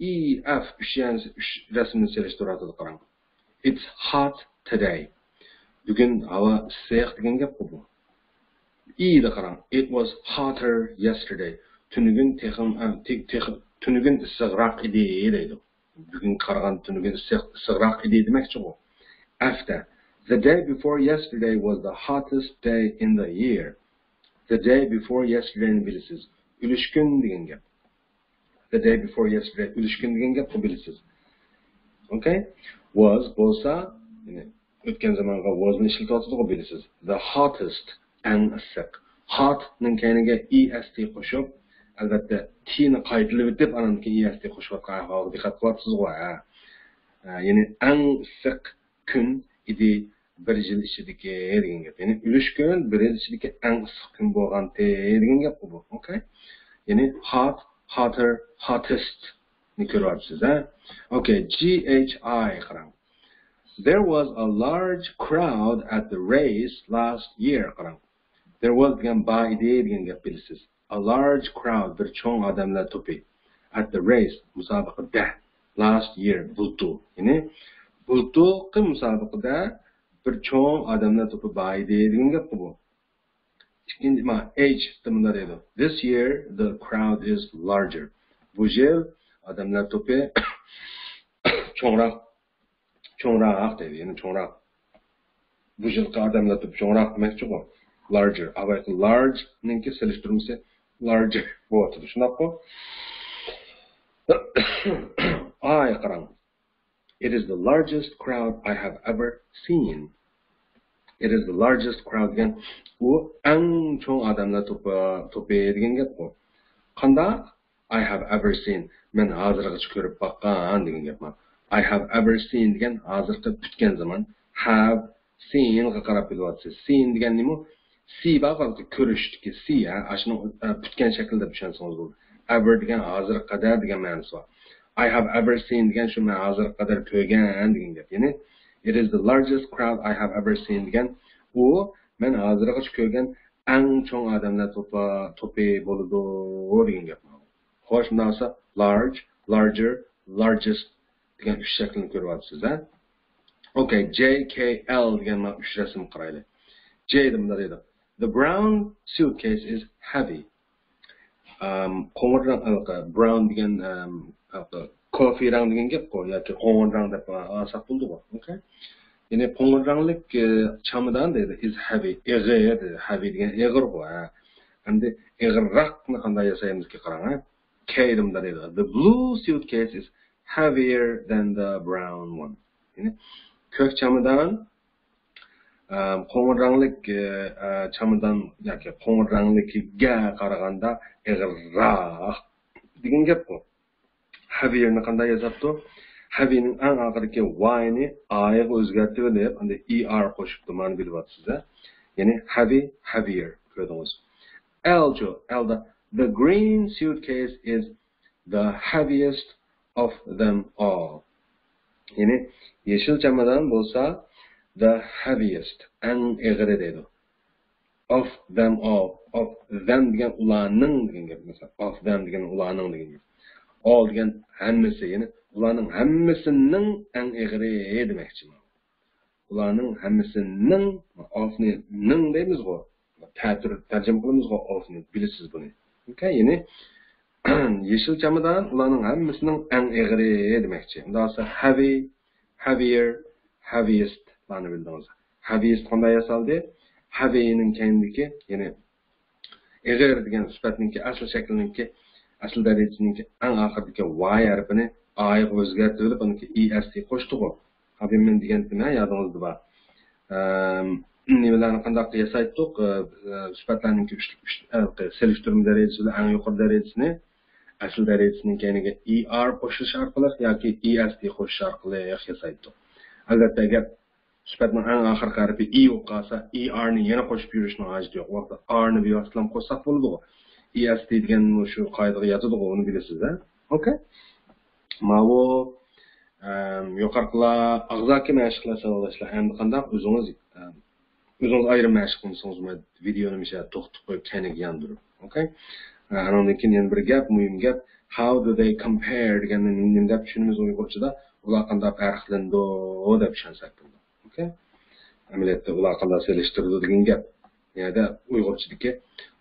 E, F ئۈچ يەنى ئۈچ رەسىمنى سېلىشتۇرۇۋاتىدۇ، قاراڭ. It's hot today. بۈگۈن ھاۋا ئىسسىق دېگەن گەپقۇ بۇ. ئىدا قاراڭ. It was hotter yesterday. تۈنۈگۈن تېخىم-، ئە، تې-، تېخى-، تۈنۈگۈن ئىسسىقراق ئىدى دەيدۇ. بۈگۈنگە قارىغاندا تۈنۈگۈن ئىسسىق، ئىسسىقراق ئىدى دېمەكچىغۇ. ئەفتە. The day before yesterday was the hottest day in the year. The day before yesterday نى بىلىسىز. ئۈلۈشكۈن دېگەن گەپ. The day before yesterday، ئۈلۈشكۈن دېگەن گەپقۇ، بىلىسىز. ئوكەي؟ Was بولسا، يەنى ئۆتكەن زامانغا was نى ئىشلىتىۋاتىدىغۇ، بىلىسىز. The hottest، ئەڭ ئىسسىق. Hot نىڭ كەينىگە E S T قوشۇپ، ئەلۋەتتە، T نى قايتىلىۋېتىپ، ئانان كېيىن E S T قوشۇۋاتقان ئەھۋالغا دىققەت قىلىۋاتىسىزغۇ، ھە؟ ئە، يەنى ئەڭ ئىسسىق كۈن ئىدى بىر يىل ئىچىدىكى دېگەن گەپ. يەنى ئۈلۈشكۈن بىر يىل ئىچىدىكى ئەڭ ئىسسىق كۈن بولغانتى دېگەن گەپقۇ بۇ. ئوكەي؟ يەنى hot، hotter، hottest نى كۆرۈۋاتىسىز، ھە؟ ئوكەي، G H I قاراڭ. There was a large crowd at the race last year. قاراڭ. There was دېگەن بار ئىدى دېگەن گەپ، بىلىسىز. A large crowd، بىر چوڭ ئادەملەر توپى. At the race، مۇسابىقىدە. Last year، بۇلتۇر. يەنى بۇلتۇرقى مۇسابىقىدە بىر چوڭ ئادەملەر توپى بار ئىدى دېگەن گەپقۇ بۇ. ئىككىنچى، ما، H دە مۇنداق دەيدۇ. This year the crowd is larger. بۇ يىل ئادەملەر توپى چوڭراق، چوڭراق دەيدۇ، يەنى چوڭراق. بۇ يىلقى ئادەملەر توپى چوڭراق دېمەكچىغۇ. Larger. ئاۋايقى large نىڭكى سېلىشتۇرمىسى larger بولۇۋاتىدۇ. شۇنداققۇ؟ ئاي قاراڭ. It is the largest crowd I have ever seen. It is the largest crowd دېگەن ئۇ ئەڭ چوڭ ئادەملەر توپى، توپى دېگەن گەپقۇ. قانداق؟ I have ever seen. مەن ھازىرغىچە كۆرۈپ باققان دېگەن گەپ. I have ever seen دېگەن ھازىرقى پۈتكەن زامان. Have seen غا قاراپ بىلىۋاتىسىز. Seen دېگەن نېمە؟ See بار، كۆرۈشتىكى see، ھە؟ ئاشۇنىڭ، ئە، پۈتكەن شەكلى دەپ چۈشەنسىڭىز بولىدۇ. Ever دېگەن ھازىرغا قەدەر دېگەن مەنىسى بار. I have ever seen دېگەن شۇ مەن ھازىرغا قەدەر كۆرگەن دېگەن گەپ. يەنى، It is the largest crowd I have ever seen دېگەن ئۇ مەن ھازىرغىچە كۆرگەن ئەڭ چوڭ ئادەملەر توپا-، توپى بولىدۇ دېگەن گەپ. خوش، مۇنداق بولسا large، larger، largest دېگەن ئۈچ شەكىلنى كۆرۈۋاتىسىز، ھە؟ ئوكەي، J K L دېگەن مانا ئۈچ رەسىمگە قارايلى. J دە مۇنداق دەيدۇ. The brown suitcase is heavy. ئەم، قوڭۇر رەڭ، ھېلىقى brown دېگەن، ئەم، ھېلىقى كوفې رەڭ دېگەن گەپقۇ، ياكى قوڭۇر رەڭ دەپ ئالساق بولىدىغۇ. ئوكەي. يەنى قوڭۇر رەڭلىك، ئە، چامادان دەيدۇ، is heavy، ئېغىر دەيدۇ. Heavy دېگەن ئېغىرغۇ، ھە. ئەمدى ئېغىرراقنى قانداق ياسايمىزكى قاراڭ، ھە. K دە مۇنداق دەيدۇ. The blue suitcase is heavier than the brown one. يەنى كۆك چامادان، ئە، قوڭۇر رەڭلىك، ئە، ئە، چامادان ياكى قوڭۇر رەڭلىكىگە قارىغاندا ئېغىرراق دېگەن گەپقۇ. Heavier نى قانداق يازاپتۇ؟ Heavy نىڭ ئەڭ ئاخىرىدىكى Y نى I غا ئۆزگەرتىۋېلىپ، ئاندىن E R قوشۇپتۇ. مانا بىلىۋاتىسىز ھە. يەنى heavy، heavier. كۆردىڭىز. L چۇ؟ L دا the green suitcase is the heaviest of them all. يەنى يېشىل چامادان بولسا the heaviest، ئەڭ ئېغىرى دەيدۇ. Of them all. Of them دېگەن ئۇلارنىڭ دېگەن گەپ. مەسىلەن، of them دېگەن ئۇلارنىڭ دېگەن گەپ. All دېگەن ھەممىسى، يەنى ئۇلارنىڭ ھەممىسىنىڭ ئەڭ ئېغىرى دېمەكچى. ئۇلارنىڭ ھەممىسىنىڭ، of نى نىڭ دەيمىزغۇ. تەتۈر تەرجىمە قىلىمىزغۇ of نى، بىلىسىز بۇنى. ئوكەي، يەنى يېشىل چامادان ئۇلارنىڭ ھەممىسىنىڭ ئەڭ ئېغىرى دېمەكچى. ئۇنداق بولسا heavy، heavier، heaviest لارنى بىلدىڭىز. Heaviest قانداق ياسالدى؟ Heavy نىڭ كەينىدىكى، يەنى ئېغىر دېگەن سۈپەتنىڭكى ئەسلى شەكلىنىڭكى، ئەسلى دەرىجىسىنىڭكى ئەڭ ئاخىرىدىكى Y ھەرپىنى I غا ئۆزگەرتىۋېلىپ، ئۇنىڭكى E S T قوشتىغۇ. ھابىممەن دېگەنتىم ھە، يادىڭىزدا بار. ئەم، نېمىلەرنى قانداق ياسايتتۇق؟ ئە، ئە، سۈپەتلەرنىڭكى ئۈچ، ئۈچ، ئە، سېلىشتۇرما دەرىجىسى بىلەن ئەڭ يۇقىرى دەرىجىسىنى ئەسلى دەرىجىسىنىڭ كەينىگە E R قوشۇش ئارقىلىق ياكى E S T قوشۇش ئارقىلىق ياسايتتۇق. ئەلۋەتتە، ئەگەر سۈپەتنىڭ ئەڭ ئاخىرقى ھەرپى E بولۇپ قالسا، E R نى يەنە قوشۇپ يۈرۈشنىڭ ھاجىتى يوق. ئۇ ۋاقىتتا R نى بىۋاسىتىلا قوشساق بولىدىغۇ. E S T دېگەن مۇشۇ قائىدىغا ياتىدىغۇ، ئۇنى بىلىسىز ھە. ئوكەي. ماۋۇ، ئەم، يۇقىرىقىلار ئاغزاكى مەشىقلەر ساۋاقداشلار. ئەمدى قانداق ئۆزىڭىز، ئەم، ئۆزىڭىز ئايرىم مەشىق قىلمىسىڭىز، مەن ۋىدېونى مۇشۇ يەردە توختىتىپ قويۇپ، كەينىگە ياندۇرۇپ. ئوكەي؟ ئە، ئانىڭدىن كېيىن يەنە بىر گەپ، مۇھىم گەپ. How do they compare دېگەننى نېمە دەپ چۈشىنىمىز ئۇيغۇرچىدا؟ ئۇلار قانداق پەرقلىنىدۇ دەپ چۈشەنسەك بولىدۇ. ئوكەي؟ ئەمەلىيەتتە ئۇلار قانداق سېلىشتۇرىدۇ دېگەن گەپ. يەنە ئۇيغۇرچىدىكى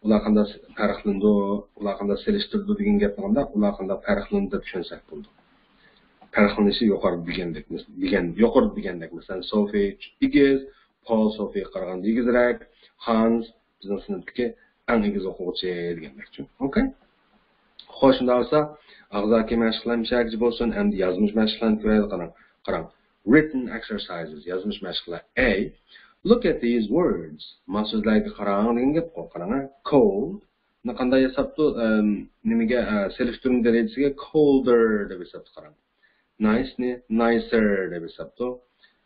ئۇلار قانداق پەرقلىنىدۇ، ئۇلار قانداق سېلىشتۇرىدۇ دېگەن گەپنى قانداق، ئۇلار قانداق پەرقلىنىدۇ دەپ چۈشەنسەك بولىدۇ. پەرقلىنىشى يۇقىرىدا دېگەندەك، دېگەن، يۇقىرىدا دېگەندەك، مەسىلەن، سوفى ئېگىز، پول سوفىغا قارىغاندا ئېگىزرەك، خانس بىزنىڭ سىنىپتىكى ئەڭ ئېگىز ئوقۇغۇچى دېگەندەكچۇ. ئوكەي؟ خوش، شۇنداق بولسا، ئاغزاكى مەشىقلەر مۇشەگىچە بولسۇن، ئەمدى يازمىش مەشىقلەرنى كۆرەيلى، قاراڭ. قاراڭ. Written exercises، يازمىش مەشىقلەر. A. Look at these words. ما سۆزلەرگە قاراڭ دېگەن گەپقۇ، قاراڭ. Cold نى قانداق ياساپتۇ؟ ئەم، نېمىگە، ئە، سېلىشتۇرما دەرىجىسىگە colder دەپ ياساپتۇ، قاراڭ. Nice نى nicer دەپ ياساپتۇ.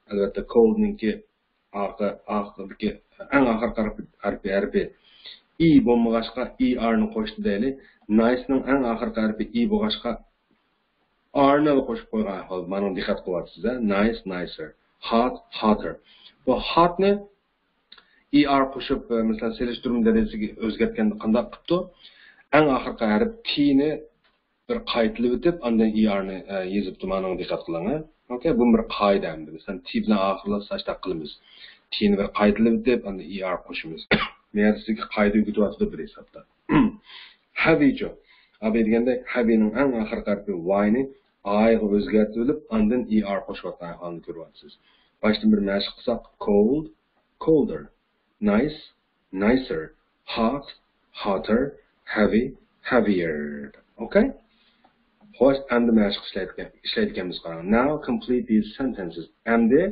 ئەلۋەتتە، cold نىڭكى ئاخىر، ئاخىرىدىكى، ئەڭ ئاخىرقى ھەرپى، ھەرپى، ھەرپى ئى بولمىغاچقا، ئى ئارنى قوشتى دەيلى. Nice نىڭ ئەڭ ئاخىرقى ھەرپى ئى بولغاچقا، ئارنى قوشۇپ قويغان ئەھۋال. مانا دىققەت قىلىۋاتىسىز ھە. Nice، nicer. Hot، hotter. بۇ hot نى ئى ئار قوشۇپ، مەسىلەن، سېلىشتۇرما دەرىجىسىگە ئۆزگەرتكەندە قانداق قىپتۇ؟ ئەڭ ئاخىرقى ھەرپ تى نى بىر قايتىلىۋېتىپ، ئاندىن ئى ئارنى، ئە، يېزىپتۇ. مانا دىققەت قىلىڭ ھە. ئوكەي، بۇ بىر قائىدە ئەمدى. مەسىلەن، تى بىلەن ئاخىرلاشسا ئاشتاق قىلىمىز. تى نى بىر قايتىلىۋېتىپ، ئاندىن ئى ئار قوشىمىز. مەيەردە سىزگە قائىدە ئۆگىتىۋاتىدۇ بىر ھېسابتا. Heavy چۇ. Heavy دېگەندە heavy نىڭ ئەڭ ئاخىرقى ھەرپى Y نى ئايغا ئۆزگەرتىۋېلىپ، ئاندىن ئى ئار قوشۇۋاتقان ئەھۋالنى كۆرۈۋاتىسىز. باشتىن بىر مەشىق قىلساق، cold، colder، nice، nicer، hot، hotter، heavy، heavier. ئوكەي؟ خوش، ئەمدى مەشىق ئىشلەيدىكەن، ئىشلەيدىكەنمىز، قاراڭ. Now complete these sentences. ئەمدى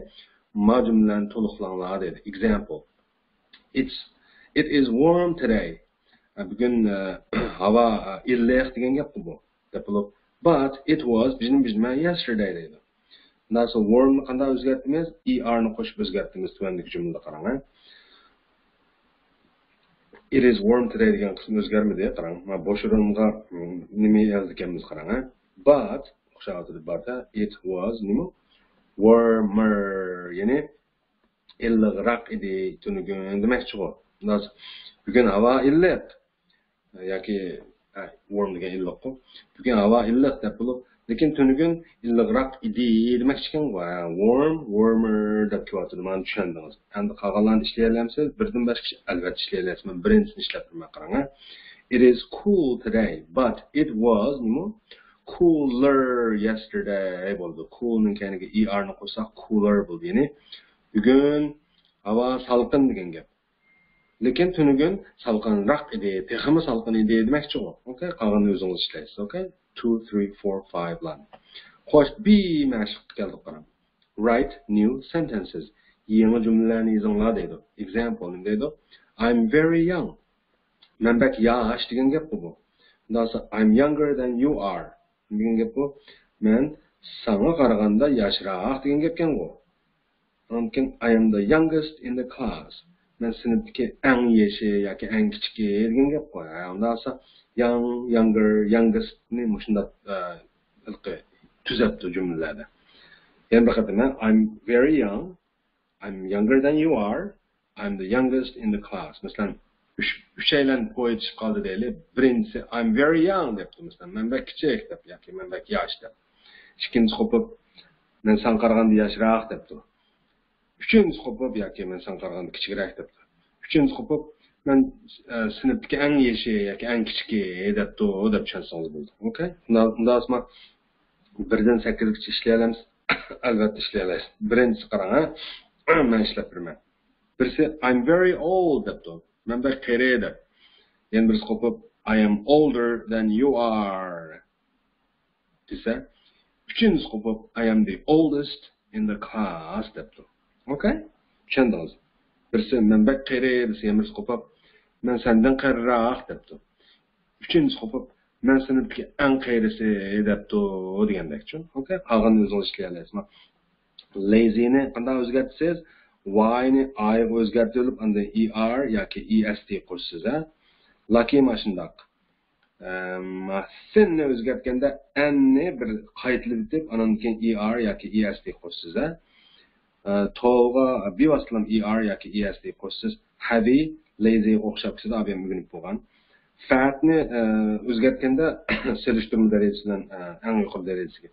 ما جۈملىلەرنى تولۇقلاڭلار دېدى. Example. It's, it is warm today. بۈگۈن، ئە، ھاۋا، ئە، ئىللىق دېگەن گەپقۇ بۇ. دەپ بولۇپ، but it was بىجىم بىجىمە yesterday دەيدۇ. ئۇنداق بولسا warm نى قانداق ئۆزگەرتىمىز؟ ئى ئار نى قوشۇپ ئۆزگەرتىمىز. تۆۋەندىكى جۈملىدە قاراڭ ھە. It is warm today دېگەن قىسىم ئۆزگەرمىدى. قاراڭ، مانا بوش ئورۇنغا، م، نېمە يازىدىكەنمىز قاراڭ ھە. But، ئوخشاۋاتىدۇ، but ھە. It was نېمە؟ Warmer. يەنى ئىللىقراق ئىدى تۈنۈگۈن دېمەكچىغۇ. بۈگۈن ھاۋا ئىللىق. ياكى، ئە، warm دېگەن ئىللىققۇ. بۈگۈن ھاۋا ئىللىق دەپ بولۇپ، لېكىن تۈنۈگۈن ئىللىقراق ئىدى دېمەكچىكەنغۇ. ھە، warm، warmer دەپ كېلىۋاتىدۇ. مانا چۈشەندىڭىز. ئەمدى قالغانلارنى ئىشلىيەلەمسىز؟ بىردىن باشقا ئىش، ئەلۋەتتە ئىشلىيەلەيسىز. مەن بىرىنچىسىنى ئىشلەپ بېرىمەن، قاراڭ ھە. It is cool today, but it was نېمە؟ Cooler yesterday بولىدۇ. Cool نىڭ كەينىگە ئى ئار نى قوشساق cooler بولىدۇ. يەنى بۈگۈن ھاۋا سالقىن دېگەن گەپ. لېكىن تۈنۈگۈن سالقىنراق ئىدى، تېخىمۇ سالقىن ئىدى دېمەكچىغۇ. ئوكەي، قالغىنىنى ئۆزىڭىز ئىشلەيسىز. ئوكەي، two، three، four، five لارنى. خوش، بى مەشىققە كەلدۇق، قاراڭ. Write new sentences. يېڭى جۈملىلەرنى يېزىڭلار دەيدۇ. Example نېمە دەيدۇ؟ I'm very young. مەن بەك ياش دېگەن گەپقۇ بۇ. ئۇنداق بولسا، I'm younger than you are دېگەن گەپ بۇ. مەن ساڭا قارىغاندا ياشراق دېگەن گەپكەنغۇ. ئاندىن كېيىن، I am the youngest in the class. مەن سىنىپتىكى ئەڭ يېشى ياكى ئەڭ كىچىكى دېگەن گەپقۇ. ئۇنداق بولسا، young، younger، youngest نى مۇشۇنداق، ئە، ھېلىقى تۈزەپتۇ جۈملىلەردە. يەنە بىر قېتىم، I'm very young. I'm younger than you are. I'm the youngest in the class. مەسىلەن، ئۈچ، ئۈچەيلەن پويىز چۈشۈپ قالدى دەيلى. بىرىنچىسى، I'm very young دەپتۇ. مەسىلەن، مەن بەك كىچىك دەپ ياكى مەن بەك ياش دەپ. ئىككىنچىسى قوپۇپ، مەن ساڭا قارىغاندا ياشراق دەپتۇ. ئۈچىنچىسى قوپۇپ، ياكى مەن ساڭا قارىغاندا كىچىكرەك دەپتۇ. ئۈچىنچىسى قوپۇپ، مەن، ئە، سىنىپتىكى ئەڭ يېشى ياكى ئەڭ كىچىكى دەپتۇ دەپ چۈشەنسىڭىز بولىدۇ. ئوكەي؟ ئۇنداق، ئۇنداق بولسا، بىردىن سەككىزگىچە ئىشلىيەلەمسىز؟ ئەلۋەتتە ئىشلىيەلەيسىز. بىرىنچىسى قاراڭ، ھە؟ مەن ئىشلەپ بېرىمەن. بىرسى، I'm very old دەپتۇ. مەن بەك قېرى دەپ. يەنە بىرسى قوپۇپ، I am older than you are دېسە، ئۈچىنچىسى قوپۇپ، I am the oldest in the class دەپتۇ. ئوكەي؟ چۈشەندىڭىز؟ بىرسى، مەن بەك قېرى دېسە، يەنە بىرسى قوپۇپ، مەن سەندىن قېرىراق دەپتۇ. ئۈچىنچىسى قوپۇپ، مەن سىنىپتىكى ئەڭ قېرىسى دەپتۇ دېگەندەكچۇ. ئوكەي؟ قالغىنىنى ئۆزىڭىز ئىشلىيەلەيسىز. Lazy نى قانداق ئۆزگەرتىسىز؟ Y نى I غا ئۆزگەرتىۋېلىپ، ئاندىن E R ياكى E S T قوشىسىز، ھە؟ Lucky ماشۇنداق. ئەم، thin نى ئۆزگەرتكەندە N نى بىر قايتىلىۋېتىپ، ئانان كېيىن E R ياكى E S T قوشىسىز، ھە؟ ئە، tall غا بىۋاسىتىلا E R ياكى E S T قوشىسىز. Heavy، lazy غا ئوخشاپ كېتىدۇ، ئابىيەم ئۆگىنىپ بولغان. Fat نى، ئە، ئۆزگەرتكەندە سېلىشتۇرما دەرىجىسى بىلەن، ئە، ئەڭ يۇقىرى دەرىجىسىگە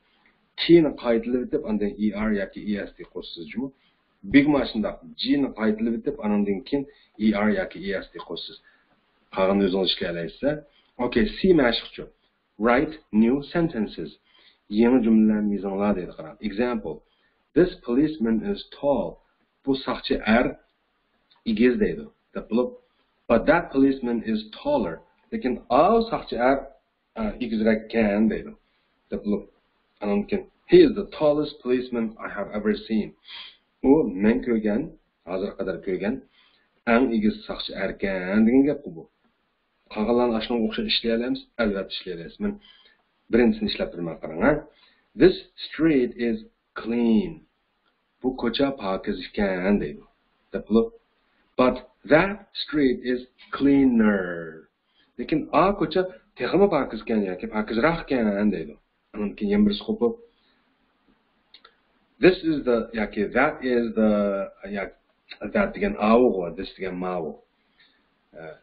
T نى قايتىلىۋېتىپ، ئاندىن E R ياكى E S T قوشىسىز جۇمۇ. Big مۇ شۇنداق، G نى قايتىلىۋېتىپ، ئانىڭدىن كېيىن E R ياكى E S T قوشىسىز. قالغىنىنى ئۆزىڭىز ئىشلىيەلەيسىز. ئوكەي، C مەشىقچۇ. Write new sentences. يېڭى جۈملىلەرنى يېزىڭلار دەيدۇ، قاراڭ. Example، This policeman is tall. بۇ ساقچى ئەر ئېگىز دەيدۇ. دەپ بولۇپ، But that policeman is taller. لېكىن ئاۋۇ ساقچى ئەر ئېگىزرەككەن دەيدۇ. دەپ بولۇپ، ئانىڭدىن كېيىن، He is the tallest policeman I have ever seen. ئۇ مەن كۆرگەن، ھازىرغا قەدەر كۆرگەن ئەڭ ئېگىز ساقچى ئەركەن دېگەن گەپقۇ بۇ. قالغانلارنى ئاشۇنىڭغا ئوخشاش ئىشلىيەلەمسىز؟ ئەلۋەتتە ئىشلىيەلەيسىز. مەن بىرىنچىسىنى ئىشلەپ بېرىمەن، قاراڭ، ھە. This street is clean. بۇ كوچا پاكىز ئىكەن دەيدۇ. دەپ بولۇپ، But that street is cleaner. لېكىن ئا كوچا تېخىمۇ پاكىزكەن ياكى پاكىزراقكەن دەيدۇ. ئاندىن كېيىن يەنە بىرسى قوپۇپ، This is the ياكى that is the ياكى that دېگەن ئاۋۇغۇ، this دېگەن ماۋۇ. ئە،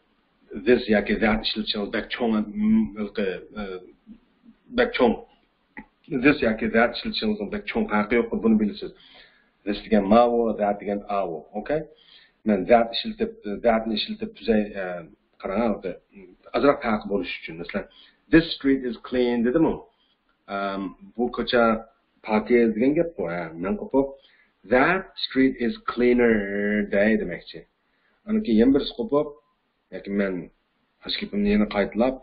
this ياكى that ئىشلىتىشىڭىز بەك چوڭ، م، ھېلىقى، ئە، بەك چوڭ. This ياكى that ئىشلىتىشىڭىزنىڭ بەك چوڭ پەرقى يوق، بۇنى بىلىسىز. This دېگەن ماۋۇ، that دېگەن ئاۋۇ. ئوكەي؟ مەن that ئىشلىتىپ، that نى ئىشلىتىپ تۈزەي، ئە، قاراڭ، ھېلىقى ئازراق پەرقى بولۇش ئۈچۈن. مەسىلەن، This street is clean دېدىمۇ؟ ئەم، بۇ كوچا پاكىز دېگەن گەپقۇ، ھە، مەن قوپۇپ، That street is cleaner دەي دېمەكچى. ئاندىن كېيىن يەنە بىرسى قوپۇپ، ياكى مەن ئاشۇ گېپىمنى يەنە قايتىلاپ،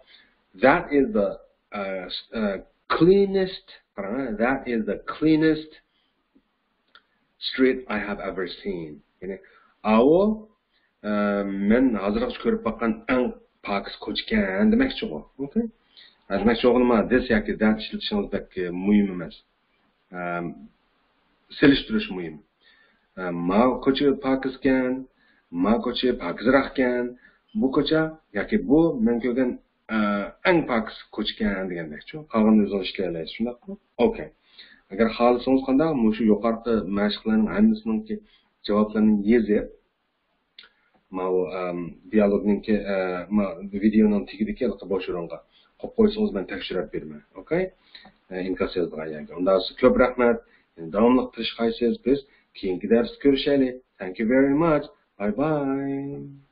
That is the, uh, s-, uh, cleanest، قاراڭ، That is the cleanest street I have ever seen. يەنى، ئاۋۇ، ئە، مەن ھازىرغىچە كۆرۈپ باققان ئەڭ پاكىز كوچىكەن دېمەكچىغۇ. ئوكەي؟ ھە، دېمەكچى بولغىنىم، this ياكى that ئىشلىتىشىڭىز بەك، ئە، مۇھىم ئەمەس. ئە، سېلىشتۇرۇش مۇھىم. ئە، ما كوچا پاكىزكەن، ما كوچا پاكىزراقكەن، بۇ كوچا ياكى بۇ مەن كۆرگەن، ئە، ئەڭ پاكىز كوچىكەن دېگەندەكچۇ. قالغىنىنى ئۆزىڭىز ئىشلىيەلەيسىز، شۇنداقمۇ؟ ئوكەي. ئەگەر خالىسىڭىز قانداق، مۇشۇ يۇقىرىقى مەشىقلەرنىڭ ھەممىسىنىڭكى جاۋابلىرىنى يېزىپ، ماۋۇ، ئەم، دىيالوگنىڭكى، ئە، ما، ۋىدېئونىڭ تېگىدىكى ھېلىقى بوش ئورۇنغا قويۇپ قويسىڭىز، مەن تەكشۈرۈپ بېرىمەن. ئوكەي؟ ئە، ئىنكاس يازىدىغان يەرگە. ئۇنداق بولسا كۆپ رەھمەت. داۋاملىق تىرىشقايسىز. بىز كېيىنكى دەرستە كۆرۈشەيلى. Thank you very much. Bye bye.